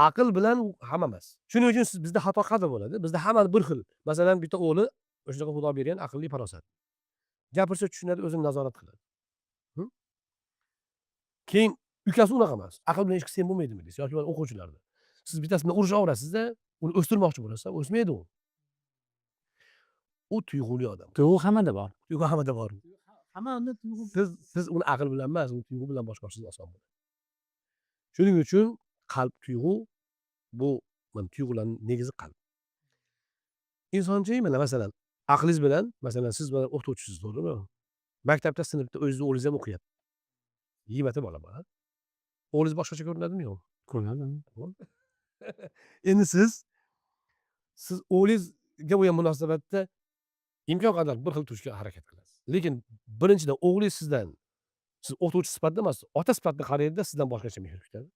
aql bilan hamma emas. Shuning uchun siz, bizda xato qayerda bo'ladi? Bizda hammani bir xil. Masalan, bitta o'g'li o'shunaqa xudo bergan aqlli, farosat, gapirsa tushunadi, o'zini nazorat qiladi. Keyin ukasi unaqa emas. Aql bilan ish qilsang bo'lmaydimi deysiz. Yoki o'quvchilarda siz bittasi bilan urushaverasizda, uni o'stirmoqchi bo'lasiz, o'smaydi u. U tuyg'uli odam.
Tuyg'u hammada bor.
Tuyg'u hammada bor.
Hammada tuyg'u.
Siz uni aql bilan emas, uni tuyg'u bilan boshqarishingiz oson bo'ladi. Shuning uchun qalb, tuyg'u, bu mana tuyg'ularni negizi qalb. Insonchi, mana, masalan, aqlingiz bilan, masalan, siz mana o'qituvchisiz, to'g'rimi? Maktabda, sinfda o'zingizni o'g'lingiz ham o'qiyapti, 20 ta bola bor. O'g'lingiz boshqacha ko'rinadimi, yo'qmi?
Ko'rinadi.
Endi siz o'g'lingizga bo'lgan munosabatda imkon qadar bir xil turishga harakat qilasiz. Lekin birinchidan, o'g'lingiz sizdan, siz o'qituvchi sifatida emas, ota sifatida qaraydida, sizdan boshqacha mehr kutadi,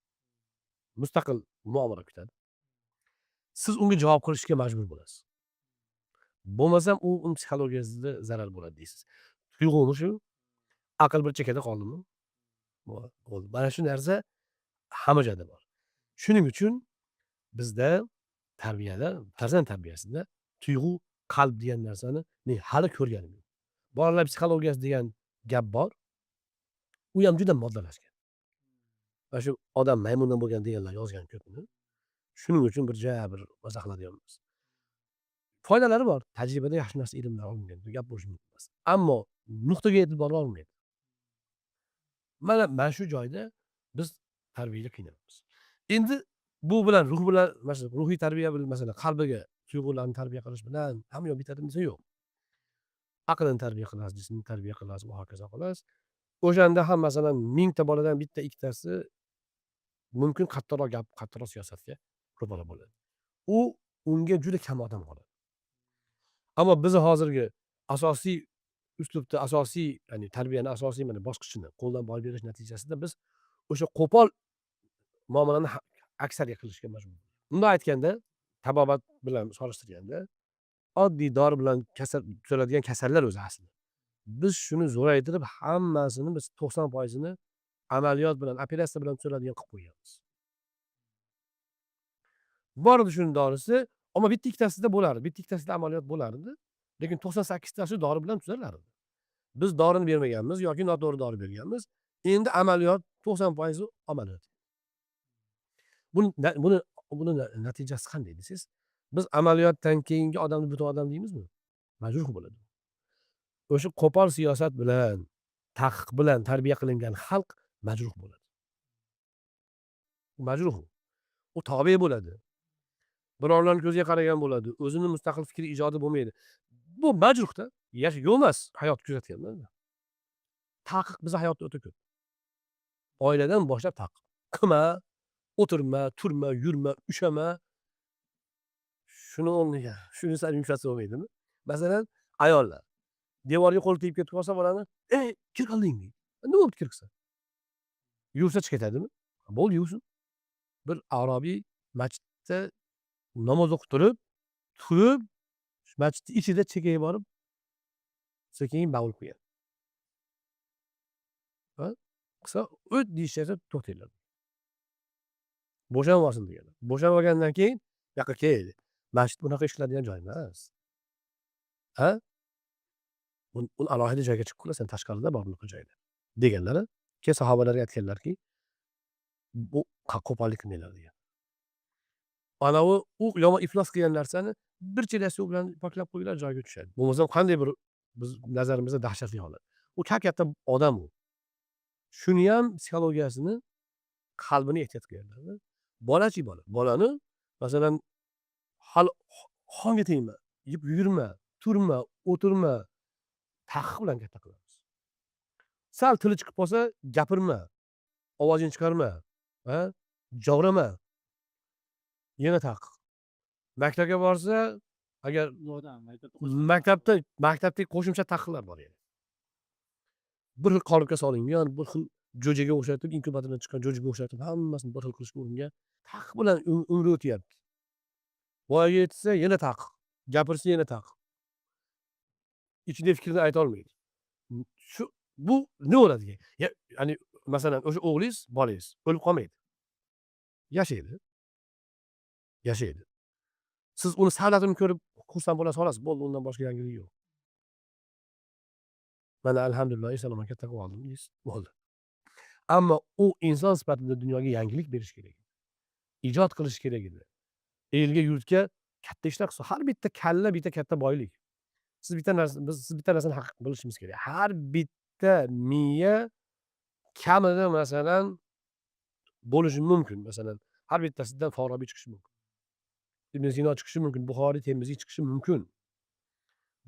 mustaqil muomala kutadi. Siz unga javob qilishga majbur bo'lasiz, bo'lmasam u uni psixologiyasida zarar bo'ladi deysiz. Tuyg'umi shu, aql bir chekkada qoldimi, bo'ldi. Mana shu narsa hamma joyda bor. Shuning uchun bizda tarbiyada, farzand tarbiyasida tuyg'u, qalb degan narsani men hali ko'rganim yo'q. Bolalar psixologiyasi degan gap bor, u ham juda moddalashgan. Mana shu odam maymundan bo'lgan deganlar yozgan ko'pini. Shuning uchun bir ja bir maza qiladigan emas. Foydalari bor, tajribada yaxshi narsa, ilmlar olingan, gap bo'lishi mumkin emas, ammo nuqtaga yetib bora olmaydi. Mana shu joyda biz tarbiyaga qiynalamiz. Endi bu bilan, ruh bilan, masalan, ruhiy tarbiya bilan, masalan, qalbiga tuyg'ularni tarbiya qilish bilan hamma yoq bitadimi desa, yo'q. Aqlini tarbiya qilasiz, jismini tarbiya qilasiz va hokazo qilasiz. O'shanda ham, masalan, 1000 ta boladan bitta ikkitasi mumkin qattiqroq gap, qattiqroq siyosatga ro'para bo'ladi. U unga juda kam odam qoladi. Ammo bizni hozirgi asosiy uslubda, asosiy, ya'ni tarbiyani asosiy mana bosqichini qo'ldan boy berish natijasida biz o'sha qo'pol muomalani aksarga qilishga majbur. Bundoq aytganda, tabobat bilan solishtirganda, oddiy dori bilan kasal tuzaladigan kasallar o'zi aslida. Biz shuni zo'raytirib, hammasini biz 90%ini amaliyot bilan, operatsiya bilan tuzaladigan qilib qo'yganmiz. Bor edi shuni dorisi, ammo bitta ikkitasida bo'lardi, bitta ikkitasida amaliyot bo'lardi, lekin 98tasi dori bilan tuzalardi. Biz dorini bermaganmiz yoki noto'g'ri dori berganmiz. Endi amaliyot, 90%i amaliyot. Buni natijasi qanday desangiz, biz amaliyotdan keyingi odamni butun odam deymizmi? Majruh bo'ladi. O'sha qo'pol siyosat bilan, taqiq bilan tarbiya qilingan xalq majruh bo'ladi. Majruh u tobe bo'ladi, birovlarni ko'ziga qaragan bo'ladi, o'zini mustaqil fikr ijodi bo'lmaydi. Bu majruhda yo'q emas, hayot kuzatganda. Taqiq bizni hayotda o'ta ko'p. Oiladan boshlab taqiq qilma, o'tirma, turma, yurma, ushama. Shuni o'rniga shuni sal yumshatsa bo'lmaydimi? Masalan, ayollar devorga qo'li tegib ketib qolsa bolani, "Ey, kir qilding", deydi. Nima bo'pti kir qilsa? Yuvsa chiqib ketadimi? Bo'ldi, yuvsin. Bir arobiy masjidda Namoz o'qib turib, masjidni ichida chekkaga borib, sekin bavul qilgan. Ha? Qilsa, o't deyisharsa to'xtanglar. Bo'shanib olsin deganlar. Bo'shanib olgandan keyin bu yoqqa kel. Masjid bunaqa ish qiladigan joy emas. Ha? Uni alohida joyga chiqib qilasan, tashqarida bor bunaqa joylar. Deganlari, keyin sahobalarga aytganlarki, bu qo'pollik qilmanglar degan. Anavi u yomon iflos qilgan narsani bir chelak suv bilan poklab qo'yinglar, joyiga tushadi. Bo'lmasam qanday bir biz nazarimizda dahshatli holat. U kap-katta odam u. Shuniyam psixologiyasini, qalbini ehtiyot qilganlar. Bolachi bola. Bolani masalan hali xonga tegma, yeb yurma, turma, o'tirma, taqiq bilan katta qilamiz. Sal tili chiqib qolsa gapirma, ovozingni chiqarma, ha? Javrama. Yana taqiq. Maktabga borsa, agar maktabdagi qo'shimcha taqiqlar bor yana. Bir xil qolipga solingan, bir xil jo'jaga o'xshatib, inkubatordan chiqqan jo'jaga o'xshatib, hammasini bir xil qilishga uringan. Taqiq bilan umri o'tyapti. Voyaga yetsa yana taqiq, gapirsa yana taqiq. Ichidagi fikrini ayta olmaydi. Shu bu nima bo'ladi keyin? Ya'ni masalan o'sha o'g'lingiz, bolangiz o'lib qolmaydi. Yashaydi. Yashaydi. Siz uni savlatini ko'rib xursand bo'lasiz, xolos, bo'ldi, undan boshqa yangilik yo'q. Mana alhamdulillah eson-omon katta qilib oldim deysiz, bo'ldi. Ammo u inson sifatida dunyoga yangilik berish kerak. Ijod qilish kerak edi. Elga, yurtga katta ishlar qilsa, har bitta kalla bitta katta boylik. Siz bitta narsa, biz siz bitta narsani haq bilishimiz kerak. Har bitta miya kamida masalan bo'lishi mumkin. Masalan, har bittasidan Forobiy chiqishi mumkin. Ibn Sino chiqishi mumkin, Buxoriy, Termiziy chiqishi mumkin.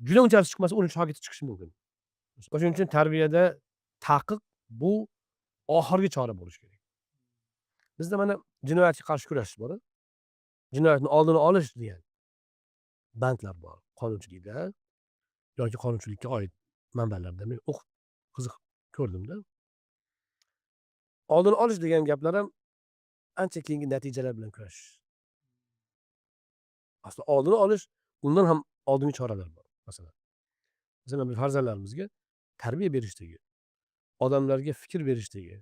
Juda unchalik chiqmasa, uni shogirdi chiqishi mumkin. O'shuning uchun tarbiyada taqiq bu oxirgi chora bo'lishi kerak. Bizda mana jinoyatga qarshi kurashish bor. Jinoyatni oldini olish degan bandlar bor qonunchilikda yoki qonunchilikka oid manbalarda men o'qib qiziqib ko'rdimda. Oldini olish degan gaplar ham ancha keyingi natijalar bilan kurashish. Asli oldini olish undan ham oldingi choralar bor masalan. Masalan, biz farzandlarimizga tarbiya berishdagi, odamlarga fikr berishdagi,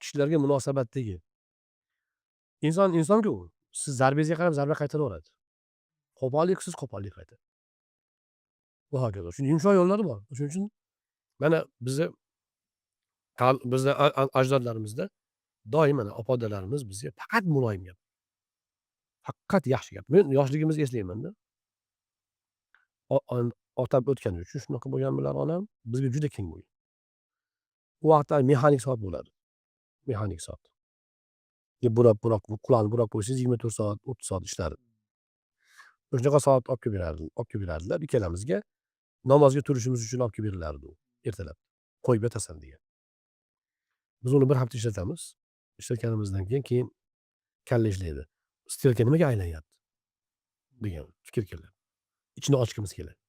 kishilarga munosabatdagi. Inson insonku u. Siz zarbangizga qarab zarba qaytaraveradi. Qo'pollik qilsangiz qo'pollik qaytadi. Va hokazo. Shuning yumshoq yo'llari bor. Shuning uchun mana bizni bizni ajdodlarimizda doim mana opa dadalarimiz bizga faqat muloyim gap. Faqat yaxshi gap. Men yoshligimizni eslayman-da. Otam o'tgani uchun shunaqa bo'lgan bilan onam bizga juda keng bo'lgan. U vaqtda mexanik soat bo'ladi. Mexanik soat. Deb burab-burab, quloqni burab qo'ysangiz 24 soat, 30 soat ishlardi. O'shanaqa soat olib kelib berardi, olib kelib berardilar ikkalamizga. Namozga turishimiz uchun olib kelib berilardi u ertalab. Qo'yib yotasan degan. Biz uni bir hafta ishlatamiz. Ishlatganimizdan keyin kalla ishlaydi. Strelka nimaga aylanyapti degan fikr keladi. Ichini ochgimiz keladi.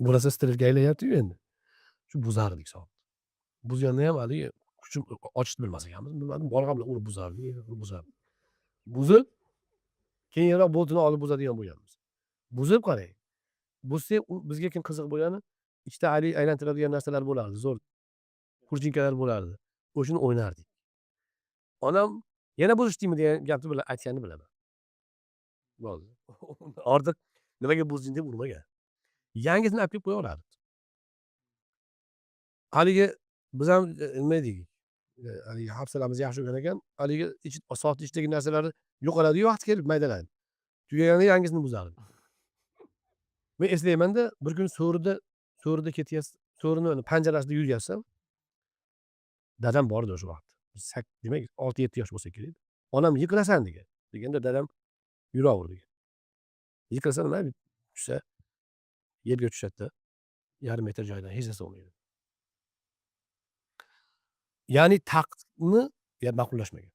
Bu narsa strelka aylanyapti-yu endi. Shu buzardik soatni. Buzganda ham haligi kuchim ochishni bilmas ekanmiz. Bilmadim, bolg'a bilan urib buzardik, urib buzardik. Buzib, keyinroq boltini olib buzadigan bo'lganmiz. Buzib qarang. Buzsak, u bizga keyin qiziq bo'lgani, ichida haligi aylantiradigan narsalar bo'lardi, zo'r purjinkalar bo'lardi. O'shani o'ynardik. Onam yana buzishdingmi degan gapni bilan aytganini bilaman. Bo'ldi. Ortiq nimaga buzding deb urmagan. Yangisini olib kelib qo'yaverardi. Haligi biz ham nima edik? Haligi hafsalamiz yaxshi bo'lgan ekan, haligi soatni ichidagi narsalarni yo'qoladi-yu vaqti kelib maydalanib. Tugaganda yangisini buzardik. Men eslayman-da, bir kun so'rida ketyapsiz, so'rini panjarasida yurgansan. Dadam bor edi o'sha vaqt. Demak, 6-7 yosh bo'lsa kerak. Onam yiqilasan degan. Deganda dadam yuraver degan. Yiqilsa nima tushsa yerga tushadi-da. Yarim metr joydan hech narsa bo'lmaydi. Ya'ni taqiqni ma'qullashmagan.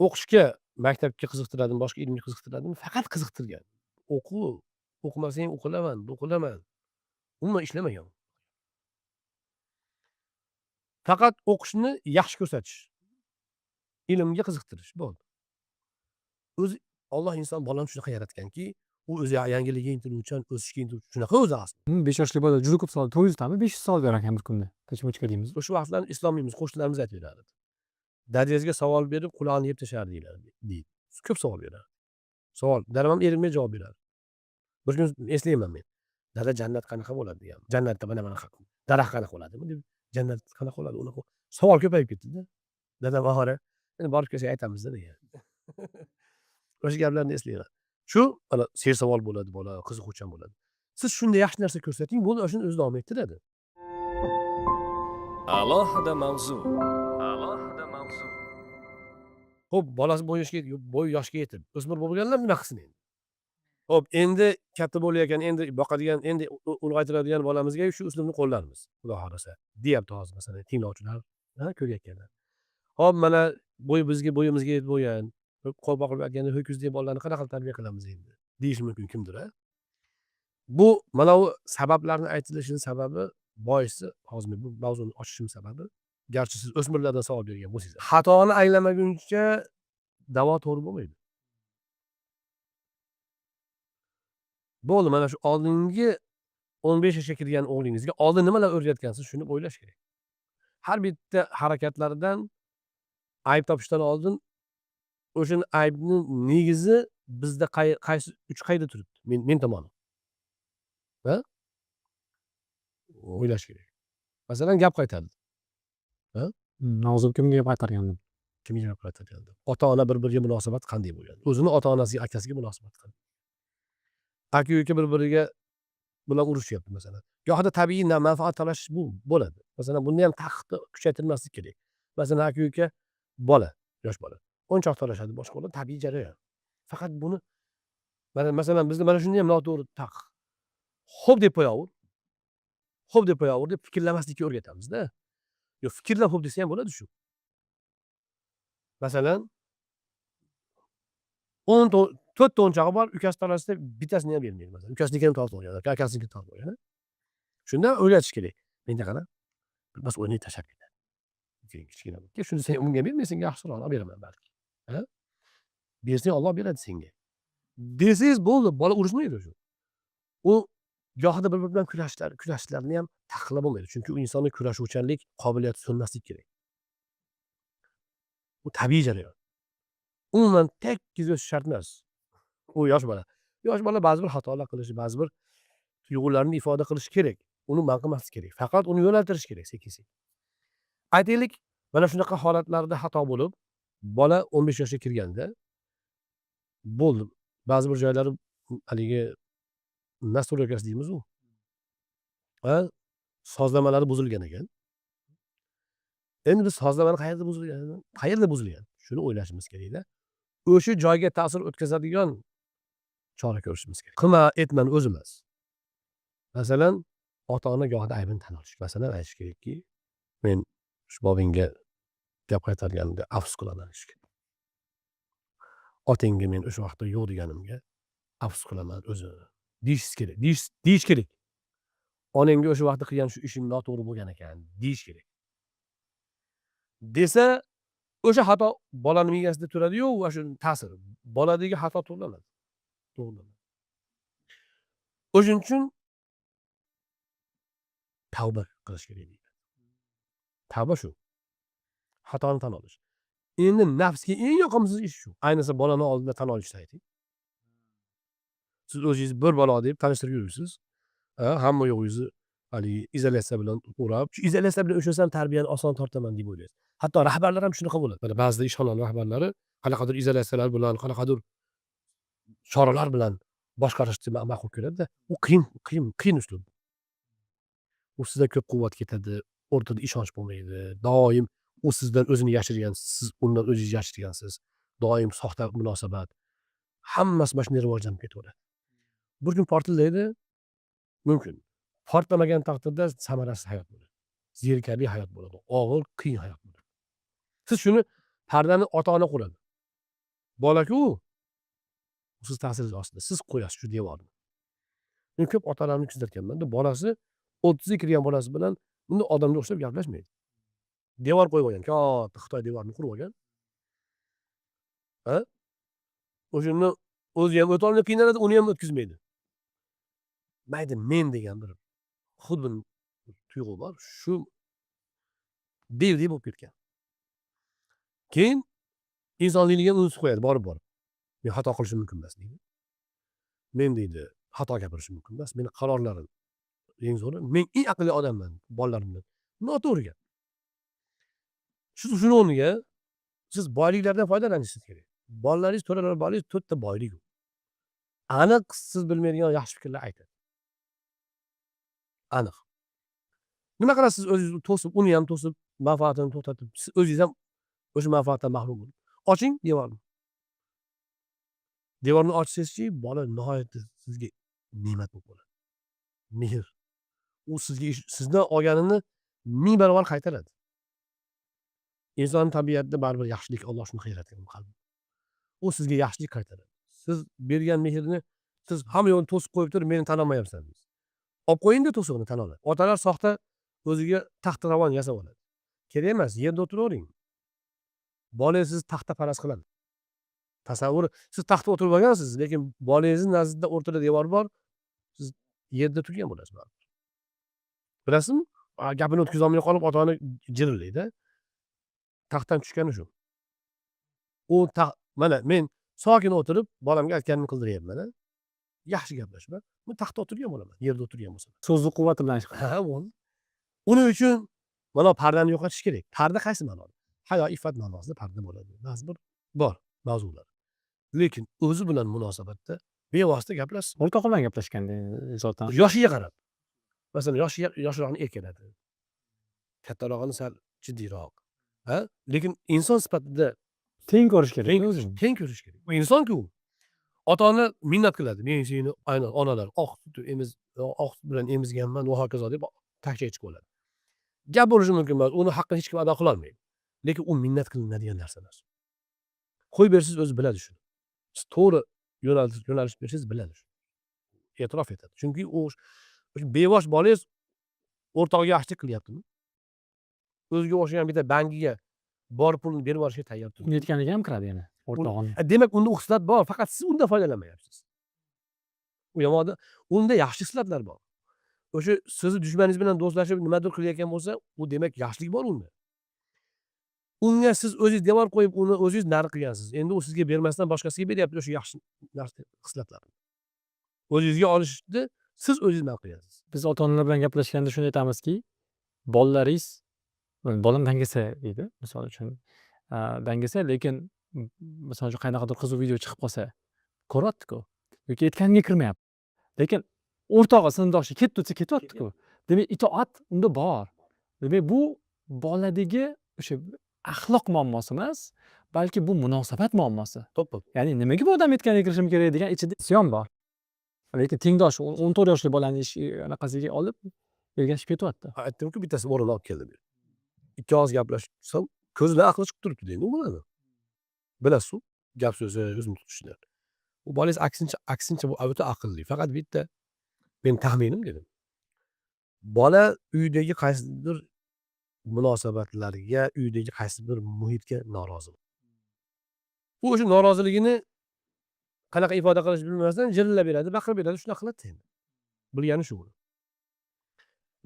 O'qishga, maktabga qiziqtiradimi, boshqa ilmga qiziqtiradimi? Faqat qiziqtirgan. O'qi, o'qimasang o'qilaman, bu qilaman. Umuman ishlamagan. Faqat o'qishni yaxshi ko'rsatish. Ilmga qiziqtirish bo'ldi. O'zi Olloh inson bolani shunaqa yaratganki, u o'zi yangilikka intiluvchan, o'sishga intiluvchan, shunaqa o'zi asli.
5 yoshli bola juda ko'p savol, 400 tami, 500 savol berar ekan bir kunda. Почемучка deymiz.
O'sha vaqtlar islomiymiz, qo'shnilarimiz aytib berardi. Dadangizga savol berib, qulog'ini yeb tashlardi deydi. Ko'p savol berardi. Savol, dadam ham erinmay javob berardi. Bir kun eslayman men. Dada, jannat qanaqa bo'ladi degan. Jannatda mana bunaqa daraxt qanaqa bo'ladimi deb, jannat qanaqa bo'ladi, unaqa savol ko'payib ketdi-da. Dadam oxiri endi borib kelsak aytamiz-da degan. O'sha gaplarni eslayman. Shu mana sersavol bo'ladi bola, qiziquvchan bo'ladi. Siz shunda yaxshi narsa ko'rsating, bo'ldi, o'shani o'zi davom ettiradi.
Alohida mavzu. Alohida mavzu.
Xo'p, bolasi bo'y yoshga yetib, o'smir bo'lganlar nima qilsin endi? Xo'p, endi katta bo'layotgan, endi boqadigan, endi ulg'aytiradigan bolamizga shu uslubni qo'llarmiz, Xudo xohlasa, deyapti hozir masalan tinglovchilar, ha, ko'rayotganlar. Xo'p, mana bo'y bizga bo'yimizga yetib bo'lgan, qo'l qilib aytganda ho'kizdek bolalarni qanaqa qilib tarbiya qilamiz endi, deyishi mumkin kimdir, a? Bu mana bu sabablarni aytilishini sababi, boisi, hozir men bu mavzuni ochishim sababi, garchi siz o'smirlardan savol bergan bo'lsangiz, xatoni anglamaguncha davo to'g'ri bo'lmaydi. Bo'ldi, mana shu oldingi 15 yoshga kirgan o'g'lingizga oldin nimalar o'rgatgansiz, shuni o'ylash kerak. Har bitta harakatlaridan ayb topishdan oldin o'shani aybni negizi bizda qaysi uch qayerda turibdi? Men tomonim. Ha? O'ylash kerak. Masalan, gap qaytardi. Ha?
Nozim kimga gap qaytargandim?
Kimga gap qaytargandi? Ota-ona bir-biriga munosabat qanday bo'lgan? O'zini ota-onasiga, akasiga munosabat qanday? Aka-uka bir-biriga bilan urushyapti masalan. Gohida tabiiy manfaat talashish bu bo'ladi. Masalan, bunda ham taqiqni kuchaytirmaslik kerak. Masalan, aka-uka bola, yosh bola. O'yinchoq talashadi, boshqa bo'ladi, tabiiy jarayon. Faqat buni mana masalan bizda mana shunda ham noto'g'ri taqiq. Xo'p deb qo'yavur. Xo'p deb qo'yavur deb fikrlamaslikka o'rgatamizda. Yo'q, fikrlab xo'p desa ham bo'ladi shu. Masalan, 10 to'rtta o'yinchog'i bor, ukasi talashsa bittasini ham bermaydi masalan. Ukasinikini ham tortib olgan, akasinikini tortib olgan. Shunda o'rgatish kerak. Menga qara, birpas o'ynay tashlab ketadi. Keyin kichkina. Shuni sen unga ber, men senga yaxshiroqini olib beraman balki. Ha? Bersang Alloh beradi senga. Desangiz bo'ldi, bola urushmaydi shu. U gohida bir-biri bilan kurashlarni ham taqiqlab bo'lmaydi. Chunki u insonning kurashuvchanlik qobiliyati so'nmaslik kerak. Bu tabiiy jarayon. Umuman tekkiz o'sish shart emas. U yosh bola. Yosh bola ba'zi bir xatolar qilishi, ba'zi bir tuyg'ularni ifoda qilishi kerak. Uni man qilmaslik kerak. Faqat uni yo'naltirish kerak sekin-sekin. Aytaylik, mana shunaqa holatlarda xato bo'lib, bola 15 yoshga kirganda bo'ldi. Ba'zi bir joylari haligi nastroykasi deymiz u. Ha, sozlamalari buzilgan ekan. Endi biz sozlamani qayerda buzilgan, qayerda buzilgan? Shuni o'ylashimiz kerakda. O'sha joyga ta'sir o'tkazadigan chora ko'rishimiz kerak. Qilma, etmani o'zi emas. Masalan, ota-ona gohida aybini tan olish. Masalan, aytish kerakki, men shu bobingga gap qaytarganimga afsus qilaman deyish kerak. Otangga men o'sha vaqtda yo'q deganimga afsus qilaman o'zi deyishingiz kerak. Deyish kerak. Onangga o'sha vaqtda qilgan shu ishim noto'g'ri bo'lgan ekan deyish kerak. Desa, o'sha xato bolani miyasida turadi-yu, va shu ta'sir boladagi xato to'g'rilanadi. To'g'rilanadi. O'shuning uchun tavba qilish kerak deydi. Tavba shu. Xatoni tan olish. Endi nafsga eng yoqimsiz ish shu. Ayniqsa bolani oldida tan olishni ayting. Siz o'zingiz bir balo deb tanishtirib yuribsiz. Hamma yo'g'ingizni haligi izolyatsiya bilan o'rab, shu izolyatsiya bilan o'shasam tarbiyani oson tortaman deb o'ylaysiz. Hatto rahbarlar ham shunaqa bo'ladi. Mana ba'zida ishxonalar rahbarlari qanaqadir izolyatsiyalar bilan, qanaqadir choralar bilan boshqarishni ma'qul ko'radida. U qiyin, qiyin, qiyin uslub. U sizda ko'p quvvat ketadi, o'rtada ishonch bo'lmaydi. Doim u sizdan o'zini yashirgan, siz undan o'zingizni yashirgansiz. Doim soxta munosabat. Hammasi mana shunday rivojlanib ketaveradi. Bir kun portlaydi, mumkin. Portlamagan taqdirda samarasiz hayot bo'ladi. Zerikarli hayot bo'ladi. Og'ir, qiyin hayot bo'ladi. Siz shuni pardani ota-ona quradi. Bola-ku siz ta'siringiz ostida. Siz qo'yasiz shu devorni. Men ko'p otalarni kuzatganman-da, bolasi 30 ga kirgan bolasi bilan bunda odamga o'xshab gaplashmaydi. Devor qo'yib olgan, katta Xitoy devorini qurib olgan. Ha? O'shani o'zi ham o'tolmay qiynaladi, uni ham o'tkazmaydi. Mayda men degan bir xudbin tuyg'u bor, shu devdek bo'lib ketgan. Keyin insonlikni ham unutib qo'yadi borib borib. Men xato qilishim mumkin emas, deydi. Men, deydi, xato gapirishim mumkin emas, meni qarorlarim eng zo'ri, men eng aqlli odamman bolalarimdan. Noto'g'ri gap. Shuni o'rniga siz boyliklardan foydalanishingiz kerak. Bolalaringiz, to'ralar, bolangiz to'rtta boylik u. Aniq siz bilmaydigan yaxshi fikrlar aytadi. Aniq. Nima qilasiz o'zingiz to'sib, uni ham to'sib, manfaatini to'xtatib, siz o'zingiz ham o'sha manfaatdan mahrum bo'lib. Oching devorni. Devorni ochsangizchi, bola nihoyatda sizga ne'mat bo'lib qoladi. Mehr. U sizga sizdan olganini 1000 barobar qaytaradi. Inson tabiatida baribir yaxshilik, Alloh shunaqa yaratgan qalbni. U sizga yaxshilik qaytaradi. Siz bergan mehrni siz hamma yo'lni to'sib qo'yib turib, meni tan olmayapsan deysiz. Olib qo'yingda to'sig'ini, tan oladi. Otalar soxta o'ziga taxtiravon yasab oladi. Kerak emas, yerda o'tiravering. Bolangiz sizni taxtaparast qiladi. Tasavvur, siz taxtda o'tirib olgansiz, lekin bolangizni nazdida o'rtada devor bor, siz yerda turgan bo'lasiz baribir. Bilasizmi? Gapini o'tkazolmay qolib ota-ona jirillaydi. Taxtdan tushgani shu. U mana men sokin o'tirib bolamga aytganimni qildiryapman. Yaxshi gaplashib. Men taxtda o'tirgan bo'laman, yerda o'tirgan bo'lsam.
So'zni quvvati bilan ish.
Ha, bo'ldi. Uning uchun mana pardani yo'qotish kerak. Parda qaysi ma'noda? Hayo, iffat ma'nosida parda bo'ladi. Ba'zi bir bor mavzular. Lekin o'zi bilan munosabatda bevosita gaplashsin.
O'rtog'i bilan gaplashganda zotan.
Yoshiga qarab. Masalan, yoshiga yoshroqni erkalatadi. Kattarog'ini sal jiddiyroq. Ha? Lekin inson sifatida
teng ko'rish kerak o'zini.
Teng ko'rish kerak. U inson-ku. Ota-ona minnat qiladi. Men seni aynan onalar oq sut emiz, oq sut bilan emizganman va hokazo deb takchaga chiqib oladi. Gap bo'lishi mumkin emas. Uni haqqini hech kim ado qilolmaydi. Lekin u minnat qilinadigan narsa emas. Qo'yib bersangiz, o'zi biladi shuni. Siz to'g'ri yo'nalish bersangiz, biladi shuni. E'tirof etadi. Chunki u o'sha bevosh bolangiz o'rtog'iga yaxshilik qilyaptimi? O'ziga o'xshagan bitta bangiga bor pulni berib yuborishga tayyor turibdi.
Uni aytganiga ham kiradi yana o'rtog'ini.
Demak, unda u xislat bor, faqat siz undan foydalanmayapsiz. U yomonda unda yaxshi xislatlar bor. O'sha sizni dushmaningiz bilan do'stlashib nimadir qilayotgan bo'lsa, u demak yaxshilik bor unda. Unga siz o'zingiz devor qo'yib, uni o'zingiz nari qilgansiz. Endi u sizga bermasdan boshqasiga beryapti o'sha yaxshi narsa, xislatlarni. O'zingizga olishni siz o'zingiz man qilgansiz.
Biz ota-onalar bilan gaplashganda shuni aytamizki, bolalaringiz, bolam dangasa deydi, misol uchun. Dangasa, lekin misol uchun qanaqadir qiziq video chiqib qolsa, ko'ryapti-ku yoki aytganiga kirmayapti. Lekin o'rtog'i, sinfdoshi ketdi desa ketyapti-ku. Demak, itoat unda bor. Demak, bu boladagi o'sha axloq muammosi emas, balki bu munosabat muammosi.
To'ppa.
Ya'ni nimaga bu odam aytganiga kirishim kerak degan ichida isyon bor. Lekin tengdoshi 14 yoshli bolani anaqasiga olib ergashib ketyapti.
Aytdimku, bittasi o'rnini olib keldi deb. Ikki og'iz gaplashsam, ko'zidan aqli chiqib turibdi deydi u bolani. Bilasiz-ku, gap so'zi, o'zini tutishini. U bolangiz aksincha bu o'ta aqlli. Faqat bitta men taxminim, dedim. Bola uydagi qaysidir munosabatlarga, uydagi qaysidir muhitga norozi. U o'sha noroziligini qanaqa ifoda qilishni bilmasdan jirillab beradi, baqirib beradi, shunaqa qiladi endi. Bilgani shu uni.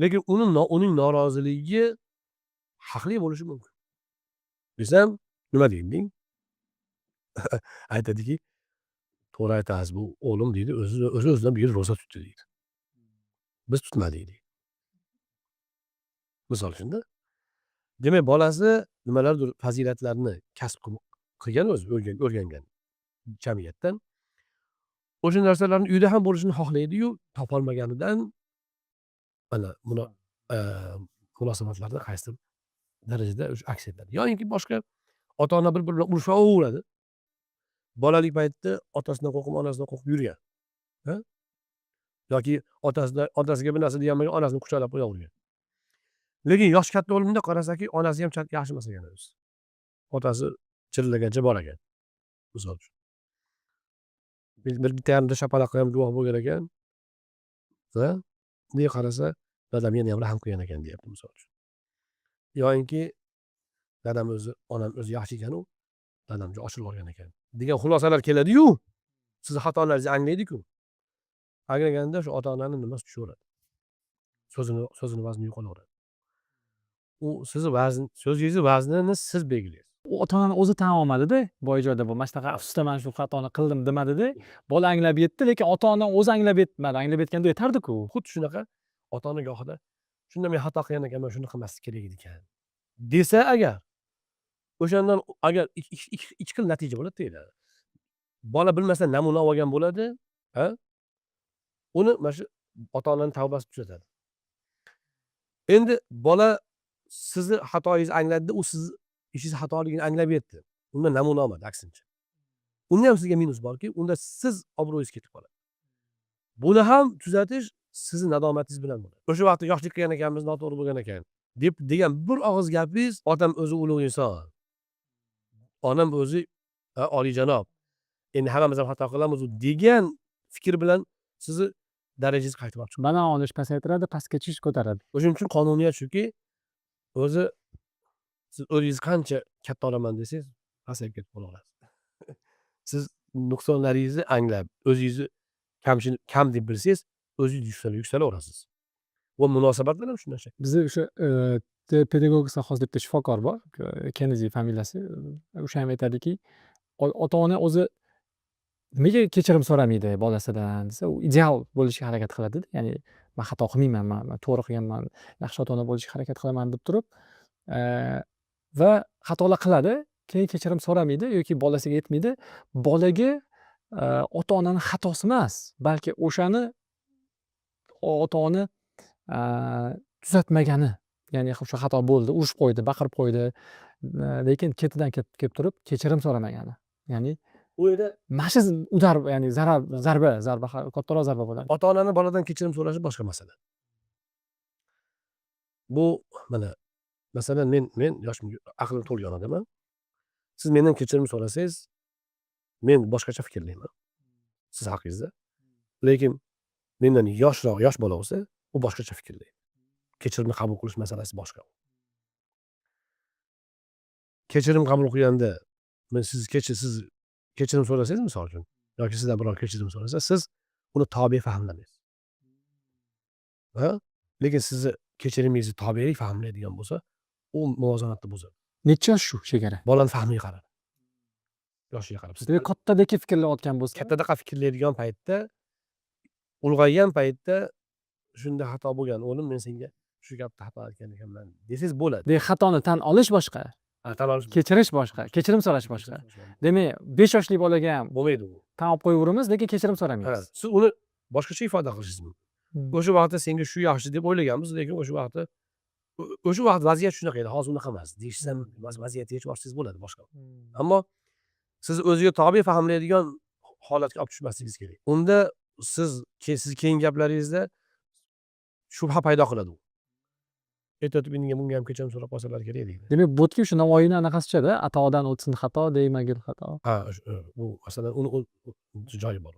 Lekin uni uning noroziligi haqli bo'lishi mumkin. Desam, nima deng? Aytadiki, to'g'ri aytasiz, bu o'g'lim, deydi, o'zi o'zidan bu yil ro'za tutdi, deydi. Biz tutmadik, deydi. Misol uchunda. Demak, bolasi nimalardir fazilatlarni kasb qilgan, o'zi o'rgangan jamiyatdan. O'sha narsalarni uyda ham bo'lishini xohlaydi-yu, topolmaganidan mana buni munosabatlarda qaysidir darajada o'sha aks etadi. Yoyinki boshqa ota-ona bir-biri bilan urushaveradi. Bolalik paytida otasidan qo'rqib, onasidan qo'rqib yurgan. Ha? Yoki otasiga bir narsa deganmagan, onasini quchoqlab qo'yavergan. Lekin yoshi katta bo'lib qarasaki, onasi ham yaxshi emas ekan o'zi. Otasi chirillagancha bor ekan. Misol uchun. Bir bitta yarimta shapaloqqa ham guvoh bo'lgan ekan. Ha? Bunday qarasa, dadam yana ham rahm qilgan ekan, deyapti, misol uchun. Yoyinki dadam o'zi, onam o'zi yaxshi ekan-u, dadam juda ochilib yuborgan ekan. Degan xulosalar keladi-yu, sizni xatolaringizni anglaydi-ku. Anglaganda shu ota onani nimasi tushaveradi, so'zini vazni yo'qolaveradi. U sizni vazn, so'zingizni vaznini siz belgilaysiz.
U ota onani o'zi tan olmadida, boya joyda bu mana shunaqa afsusdaman, shu xatoni qildim demadida. Bola anglab yetdi, lekin ota ona o'zi anglab yetmadi. Anglab yetganda yetardiku.
Xuddi shunaqa ota ona gohida shunda men xato qilgan ekanman, shuni qilmaslik kerak edi ekan desa agar, o'shandan agar ikki xil natija bo'ladi deyiladi. Bola bilmasdan namuna olgan bo'ladi, ha, uni mana shu ota onani tavbasi tuzatadi. Endi bola sizni xatoyingizni angladida, u sizni ishingiz xatoligini anglab yetdi, undan namuna olmadi, aksincha unda ham sizga minus borki, unda siz obro'yingiz ketib qoladi. Buni ham tuzatish sizni nadomatingiz bilan bo'ladi. O'sha vaqtda yoshlik qilgan ekanmiz, noto'g'ri bo'lgan ekan deb degan bir og'iz gapingiz, otam o'zi ulug' inson, onam o'zi oliyjanob, endi hammamiz ham xato qilamiz degan fikr bilan sizni darajangiz qaytib olib chiqadi.
Baland olish pasaytiradi, pastga tushish ko'taradi.
O'shaning uchun qonuniyat shuki, o'zi siz o'zingiz qancha katta olaman desangiz, pasayib ketib qolaverasiz. Siz nuqsonlaringizni anglab, o'zingizni kamchin kam deb bilsangiz, o'zingiz yuksalaverasiz. Va munosabatlar ham shundan shakl.
Bizni o'sha pedagogik sohasida bitta shifokor bor, Kennedy familiyasi, o'sha ham aytadiki, ota ona o'zi nimaga kechirim so'ramaydi bolasidan desa, u ideal bo'lishga harakat qiladida, ya'ni man xato qilmayman, man to'g'ri qilganman, yaxshi ota ona bo'lishga harakat qilaman deb turib, va xatolar qiladi, keyin kechirim so'ramaydi yoki bolasiga aytmaydi. Bolaga ota onani xatosi emas, balki o'shani ota ona tuzatmagani, ya'ni o'sha xato bo'ldi, urushib qo'ydi, baqirib qo'ydi, lekin ketidan kelib turib kechirim so'ramagani, ya'ni
u yerda
mana shu удар, ya'ni zarar, zarba kattaroq zarba bo'ladi.
Ota onani boladan kechirim so'rashi boshqa masala. Bu mana masalan, men yoshim, aqlim to'lgan odamman. Siz mendan kechirim so'rasangiz, men boshqacha fikrlayman siz haqingizda, lekin mendan yoshroq yosh bola bo'lsa, u boshqacha fikrlaydi. Kechirimni qabul qilish masalasi boshqa. Kechirim qabul qilganda men siz kechir, siz kechirim so'rasangiz, misol uchun, yoki sizdan birov kechirim so'rasa, siz uni tobe fahmlamaysiz, ha, lekin sizni kechirimingizni tobelik fahmlaydigan bo'lsa, u muvozanatni buzadi.
Necha yosh shu chegara?
Bolani fahmiga qarab, yoshiga qarab. Siz
Demak, kattadagi fikrlayotgan bo'lsa,
kattadaqa fikrlaydigan paytda, ulg'aygan paytda, shunda xato bo'lgan, o'g'lim, men senga shu gapni xato aytgan ekanman desangiz bo'ladi.
Demak, xatoni tan olish boshqa,
Ha, tan olish
kechirish boshqa, kechirim so'rash boshqa. Demak, 5 yoshli bolaga ham
bo'lmaydi u.
tan olib qo'yaveramiz, lekin kechirim so'ramaymiz.
Siz uni boshqacha ifoda qilishingiz mumkin. O'sha vaqtda senga shu yaxshi deb o'ylaganmiz, lekin o'sha vaqtda o'sha vaqt vaziyat shunaqa edi, hozir unaqa emas deyishingiz ham mumkin. Vaziyatni yechib olsangiz bo'ladi boshqa. Ammo siz o'ziga tobe fahmlaydigan holatga olib tushmasligingiz kerak. Unda siz keyingi gaplaringizda shubha paydo qiladi u. Aytayotib, endi bunga ham kechirim so'rab qolsalar kerak deydi.
Demak, bu yerga o'sha Navoiyni anaqasichada, atodan o'tsin xato, demagil xato.
Ha, bu masalan, uni joyi bor.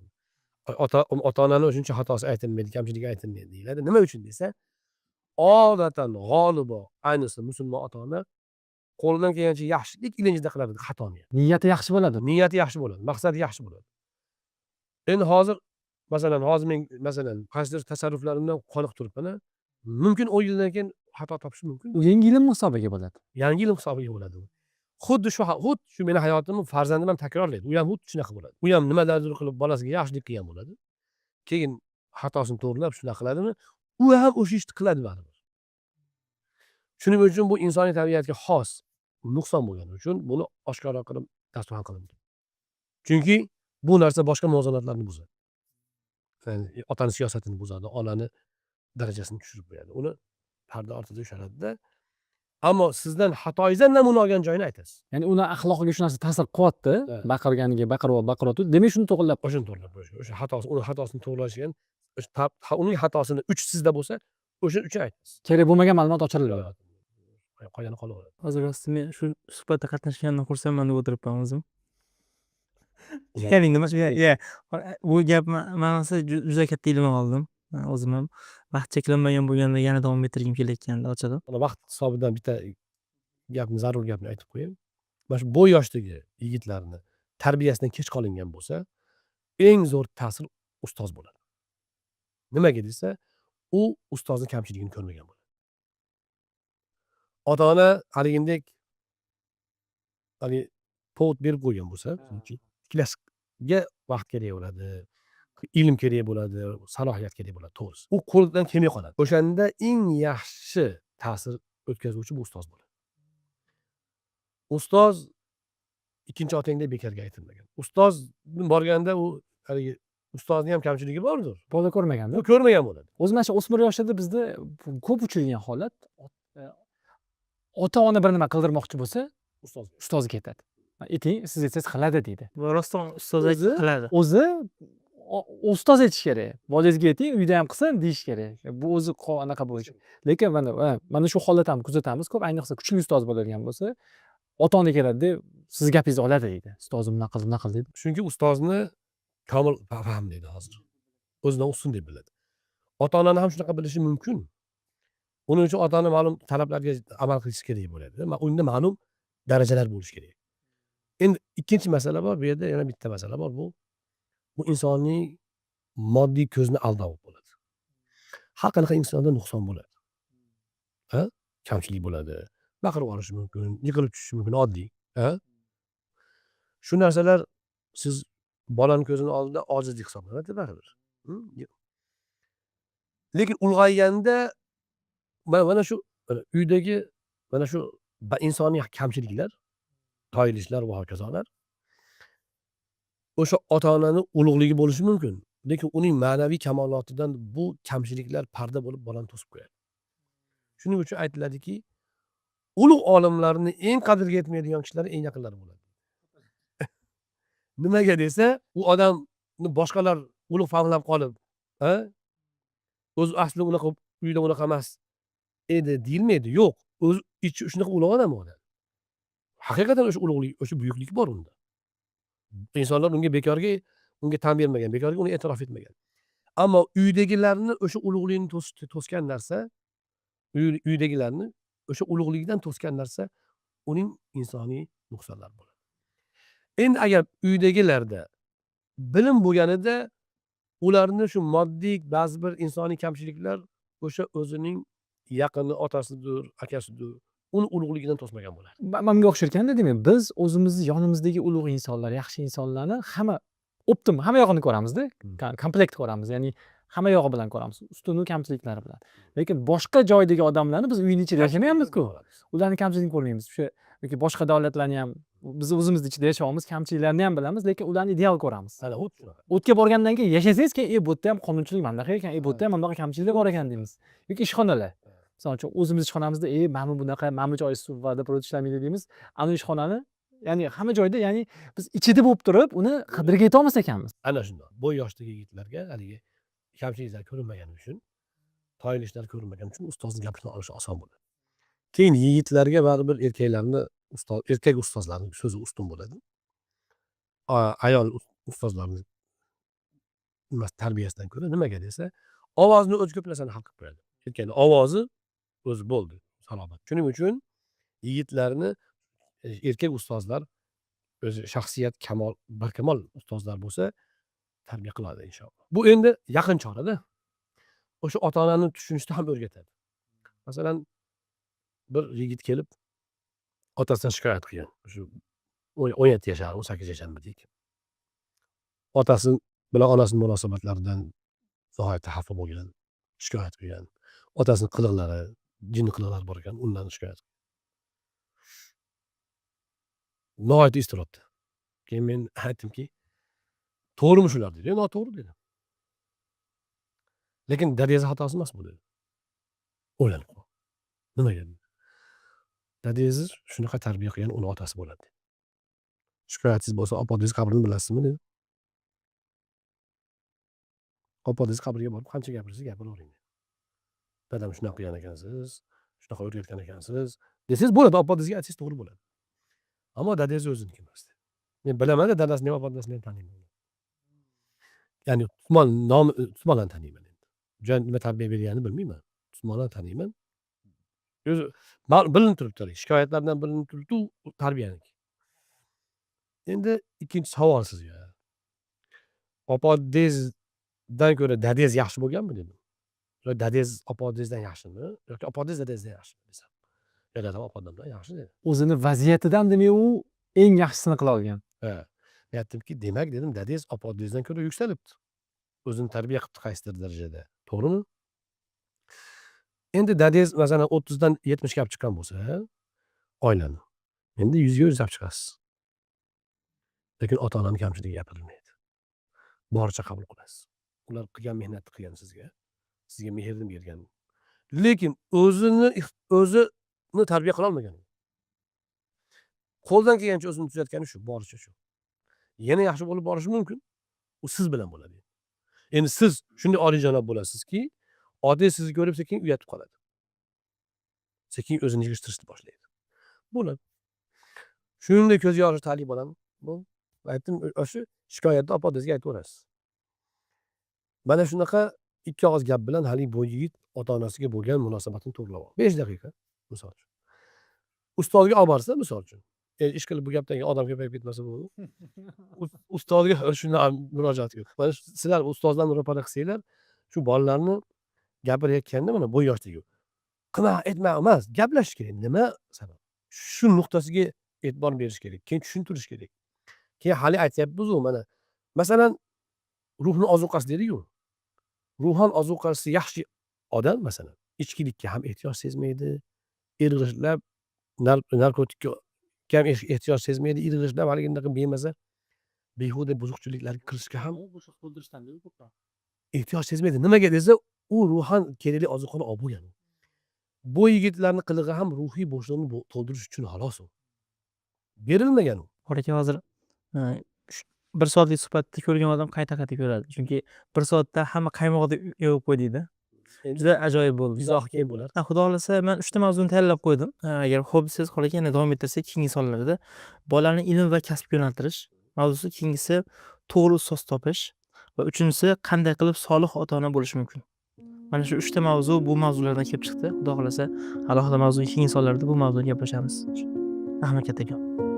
Ota onani o'shuncha xatosi aytilmaydi, kamchiligi aytilmaydi deyiladi. Nima uchun desa, odatan g'olibo, ayniqsa musulmon ota ona qo'lidan kelgancha yaxshilik ilinjida qiladi xatoni ham.
Niyati yaxshi bo'ladi.
Niyati yaxshi bo'ladi, maqsadi yaxshi bo'ladi. Endi hozir masalan, hozir men masalan qaysidir tasarruflarimdan qoniq turibman. Mumkin 10 yildan keyin xato topishim mumkin.
U yangi ilm hisobiga bo'ladi.
Yangi ilm hisobiga bo'ladi u. Xuddi shu meni hayotimni farzandim ham takrorlaydi. U ham xuddi shunaqa bo'ladi. U ham nimalardir qilib bolasiga yaxshilik qilgan bo'ladi. Keyin xatosini to'g'rilab shunaqa qiladimi? U ham o'sha ishni qiladi baribir. Shuning uchun bu insoniy tabiatga xos nuqson bo'lgani uchun buni oshkora qilib dasturxon qilindi. Chunki bu narsa boshqa muvozanatlarni buzadi. Ya'ni otani siyosatini buzadi, onani darajasini tushirib qo'yadi. Uni parda ortida ushaladida. Ammo sizdan xatoyingizdan namuna olgan joyini aytasiz.
Ya'ni uni axloqiga shu narsa ta'sir qilyapti,
Ha.
baqirganiga baqiryapti. Demak, shuni to'g'irlab
O'shani to'g'irlab qo'yish. O'sha xatosi, uni xatosini to'g'irlashgan, o'sha uning xatosini 3 sizda bo'lsa, o'sha 3 aytasiz.
Kerak bo'lmagan ma'lumot ochiriladi.
Qolgani qolaveradi.
Hozir rosti men shu suhbatda qatnashganimdan xursandman deb o'tiribman o'zim. Ya'ni nima ya, bu gap ma'nosi juda katta ilm oldim. O'zim ham vaqt cheklanmagan bo'lganda yana davom ettirgim kelayotgandi ochig'i.
Mana vaqt hisobidan bitta gapni, zarur gapni aytib qo'yay. Mana shu bu yoshdagi yigitlarni Tarbiyasidan kech qolingan bo'lsa, eng zo'r ta'sir ustoz bo'ladi. Nimaga desa, u ustozni kamchiligini ko'rmagan bo'ladi. Ota ona haligindek haligi повод berib qo'ygan bo'lsa, tiklashga vaqt kerak bo'ladi, ilm kerak bo'ladi, salohiyat kerak bo'ladi, to'g'risi. U qo'ldan kelmay qoladi. O'shanda eng yaxshi ta'sir o'tkazuvchi bu ustoz bo'ladi. Ustoz ikkinchi otangdek bekorga aytilmagan. Ustoz borganda u haligi ustozni ham kamchiligi bordir.
Bola ko'rmaganda.
U ko'rmagan bo'ladi.
O'zi mana shu o'smir yoshida bizda ko'p uchraydigan holat, ota ona bir nima qildirmoqchi bo'lsa,
ustoz
ustozi ketadi. Ayting, siz aytsangiz qiladi deydi.
Va rostdan ustoz aytsa qiladi.
O'zi ustoz aytish kerak. Bolangizga ayting, uyda ham qilsin deyish kerak. Bu o'zi anaqa bo'yicha. Lekin mana shu holat ham kuzatamiz ko'p, ayniqsa kuchli ustoz bo'ladigan bo'lsa, ota ona keladida, sizni gapingizni oladi deydi. Ustozim bunaqa qildi, bunaqa qildi deydi.
Chunki ustozni komil fahm deydi hozir. O'zidan ustun deb biladi. Ota onani ham shunaqa bilishi mumkin. Uning uchun ota ona ma'lum talablarga amal qilishi kerak bo'ladi. Unda ma'lum darajalar bo'lishi kerak. Endi ikkinchi masala bor, bu yerda yana bitta masala bor. Bu insonning moddiy ko'zni aldovi bo'ladi. Har qanaqa insonda nuqson bo'ladi. Ha? Kamchilik bo'ladi. Baqirib olishi mumkin, yiqilib tushishi mumkin, oddiy. Ha? Shu narsalar siz bolani ko'zini oldida ojizlik hisoblanadi baribir. Lekin ulg'ayganda mana shu uydagi mana shu insoniy kamchiliklar, toyilishlar va hokazolar o'sha ota-onani ulug'ligi bo'lishi mumkin. Lekin uning ma'naviy kamolotidan bu kamchiliklar parda bo'lib bolani to'sib qo'yadi. Shuning uchun aytiladiki, ulug' olimlarni eng qadriga yetmaydigan kishilar eng yaqinlari bo'ladi. Nimaga desa, u odamni boshqalar ulug' fahmlab qolib, ha? O'zi asli unaqa uyda unaqa emas edi deyilmaydi. Yo'q, o'zi ichi shunaqa ulug' odam u odam. Haqiqatan o'sha ulug'lik, o'sha buyuklik bor unda. Insonlar unga bekorga unga tan bermagan, bekorga uni e'tirof etmagan. Ammo uydagilarni o'sha ulug'likni to'sgan narsa, uydagilarni o'sha ulug'likdan to'sgan narsa uning insoniy nuqsonlari bo'ladi. Endi agar uydagilarda bilim bo'lganida ularni shu moddiy ba'zi bir insoniy kamchiliklar o'sha o'zining yaqini otasidir, akasidir, uni ulug'ligidan to'smagan bo'ladi.
Mana bunga o'xshar ekanda, demak, biz o'zimizni yonimizdagi ulug' insonlar, yaxshi insonlarni hamma optim, hamma yog'ini ko'ramizda, komplekt ko'ramiz, ya'ni hamma yog'i bilan ko'ramiz, ustunu kamchiliklari bilan. Lekin boshqa joydagi odamlarni biz uyning ichida yashamayapmiz-ku. Ularni kamchiligini ko'rmaymiz. O'sha yoki boshqa davlatlarni ham biz o'zimizni ichida yashayapmiz, kamchiliklarni ham bilamiz, lekin ularni ideal ko'ramiz.
Ana xuddi shunaqa.
O'tga borgandan keyin yashasangiz keyin, bu yerda ham qonunchilik mana bunaqa ekan, bu yerda ham mana bunaqa kamchiliklar bor ekan deymiz. Yoki ishxonalar. Misol uchun o'zimiz ishxonamizda, mana bunaqa, mana bu joyi suv водопровод ishlamaydi deymiz. Ana ishxonani, ya'ni hamma joyda, ya'ni biz ichida bo'lib turib, uni qadriga yeta olmas ekanmiz.
Ana shundoq. Bu yoshdagi yigitlarga haligi kamchiliklar ko'rinmagani uchun, toyilishlar ko'rinmagani uchun ustozning gapini olish oson bo'ladi. Keyin yigitlarga baribir erkaklarni ustoz, erkak ustozlarning so'zi ustun bo'ladi. Ayol ustozlarning tarbiyasidan ko'ra nimaga desa, ovozni o'zi ko'p narsani hal qilib qo'yadi. Erkakning ovozi o'zi bo'ldi, salobat. Shuning uchun yigitlarni erkak ustozlar o'zi shaxsiyat kamol, barkamol ustozlar bo'lsa tarbiya qiladi inshaalloh. Bu endi yaqin chorada. O'sha ota-onani tushunishni ham o'rgatadi. Masalan, bir yigit kelib otasidan shikoyat qilgan. Shu 17 yashar, 18 yasharmi deylik. Otasi bilan onasining munosabatlaridan nihoyatda xafa bo'lgan, shikoyat qilgan. Otasining qiliqlari, jinni qiliqlari bor ekan, undan shikoyat qilgan. Nihoyatda iztirobda. Keyin men aytdimki, to'g'rimi shular dedi. Noto'g'ri dedi. Lekin dadangizni xatosi emas bu dedi. O'ylanib qoldim. Nimaga? Dadangizni shunaqa tarbiya qilgan uni otasi bo'ladi. Shikoyatingiz bo'lsa, opa-otangiz qabrini bilasizmi dedi. Opa-otangiz qabriga borib qancha gapirsa gapiravering. Dadam shunaqa qilgan ekansiz, shunaqa o'rgatgan ekansiz desangiz bo'ladi, opa-otangizga aytsangiz to'g'ri bo'ladi. Ammo dadangiz o'ziniki emas. Men bilaman-da, dadasini ham, opa-otasini ham taniyman. Ya'ni Usmon nomi Usmondan taniyman endi. Jo'n nima tarbiya berganini bilmayman. Usmondan taniyman. O'zi bilinib turibdi, shikoyatlardan bilinib turibdi, u tarbiyaniki. Endi ikkinchi savol sizga: opodezdan ko'ra dadangiz yaxshi bo'lganmi, dedim. Yo dadangiz opodezdan yaxshimi yoki opodez dadangizdan yaxshimi desam, yo, dadam opodamdan yaxshi, dedi.
O'zini vaziyatidan, demak, u eng yaxshisini qila olgan.
Ha, men aytdimki, demak, dedim, dadangiz opodezdan ko'ra yuksalibdi, o'zini tarbiya qilibdi qaysidir darajada, to'g'rimi? Endi dadangiz, masalan, 30dan 70ga olib chiqqan bo'lsa oilani, endi 100ga o'zingiz olib chiqasiz. Lekin ota onani kamchiligi gapirilmaydi, boricha qabul qilasiz. Ular qilgan mehnatni qilgan, sizga mehrni bergan, lekin o'zini tarbiya qilolmagan. Qo'ldan kelgancha o'zini tuzatgani shu, boricha shu. Yana yaxshi bo'lib borishi mumkin, u siz bilan bo'ladi. Endi siz shunday oliyjanob bo'lasizki, otangiz sizni ko'rib sekin uyatib qoladi, sekin o'zini yig'ishtirishni boshlaydi, bo'ladi. Shunday ko'z yoshi tali bolam bu. Aytdim, o'sha shikoyatni opangizga aytaverasiz. Mana shunaqa ikki og'iz gap bilan haligi bu yigit ota onasiga bo'lgan munosabatini to'g'irlab oldi 5 daqiqa. Misol uchun, ustozga olib borsa, misol uchun, ish qilib, bu gapdan keyin odam ko'payib ketmasa bo'ldi. Ustozga shunday murojaat qil. Mana sizlar ustozlarni ro'para qilsanglar, shu bolalarni gapirayotganda, mana bu yoshdagi qilma, etma emas, gaplashish kerak. Nima sabab, shu nuqtasiga e'tibor berish kerak, keyin tushuntirish kerak. Keyin hali aytyapmizu, mana, masalan, ruhni ozuqasi dediku. Ruhan ozuqasi yaxshi odam, masalan, ichkilikka ham ehtiyoj sezmaydi, irg'ishlab narkotikka ham ehtiyoj sezmaydi, irg'ishlab haligi unaqa bemaza, behuda buzuqchiliklarga kirishga ham ehtiyoj sezmaydi. Nimaga desa, u ruhan kerakli ozuqani olib bo'lgan. Bu yigitlarni qilig'i ham ruhiy bo'shliqni to'ldirish uchun, xolos. U berilmagan u.
Bor aka, hozir bir soatlik suhbatni ko'rgan odam qayta qayta ko'radi, chunki bir soatda hamma qaymog'idek yig'ib qo'ydikda, juda ajoyib bo'ldi.
Izohi keyin bo'lar.
Ha, xudo xohlasa, man uchta mavzuni tayyorlab qo'ydim. Agar xo'p desangiz, Xol aka, yana davom ettirsak keyingi sonlarda. Bolani ilm va kasbga yo'naltirish mavzusi, keyingisi to'g'ri ustoz topish va uchinchisi qanday qilib solih ota ona bo'lish mumkin. Mana shu uchta mavzu bu mavzulardan kelib chiqdi. Xudo xohlasa, alohida mavzu, keyingi sonlarda bu mavzuni gaplashamiz. Rahmat kattakon.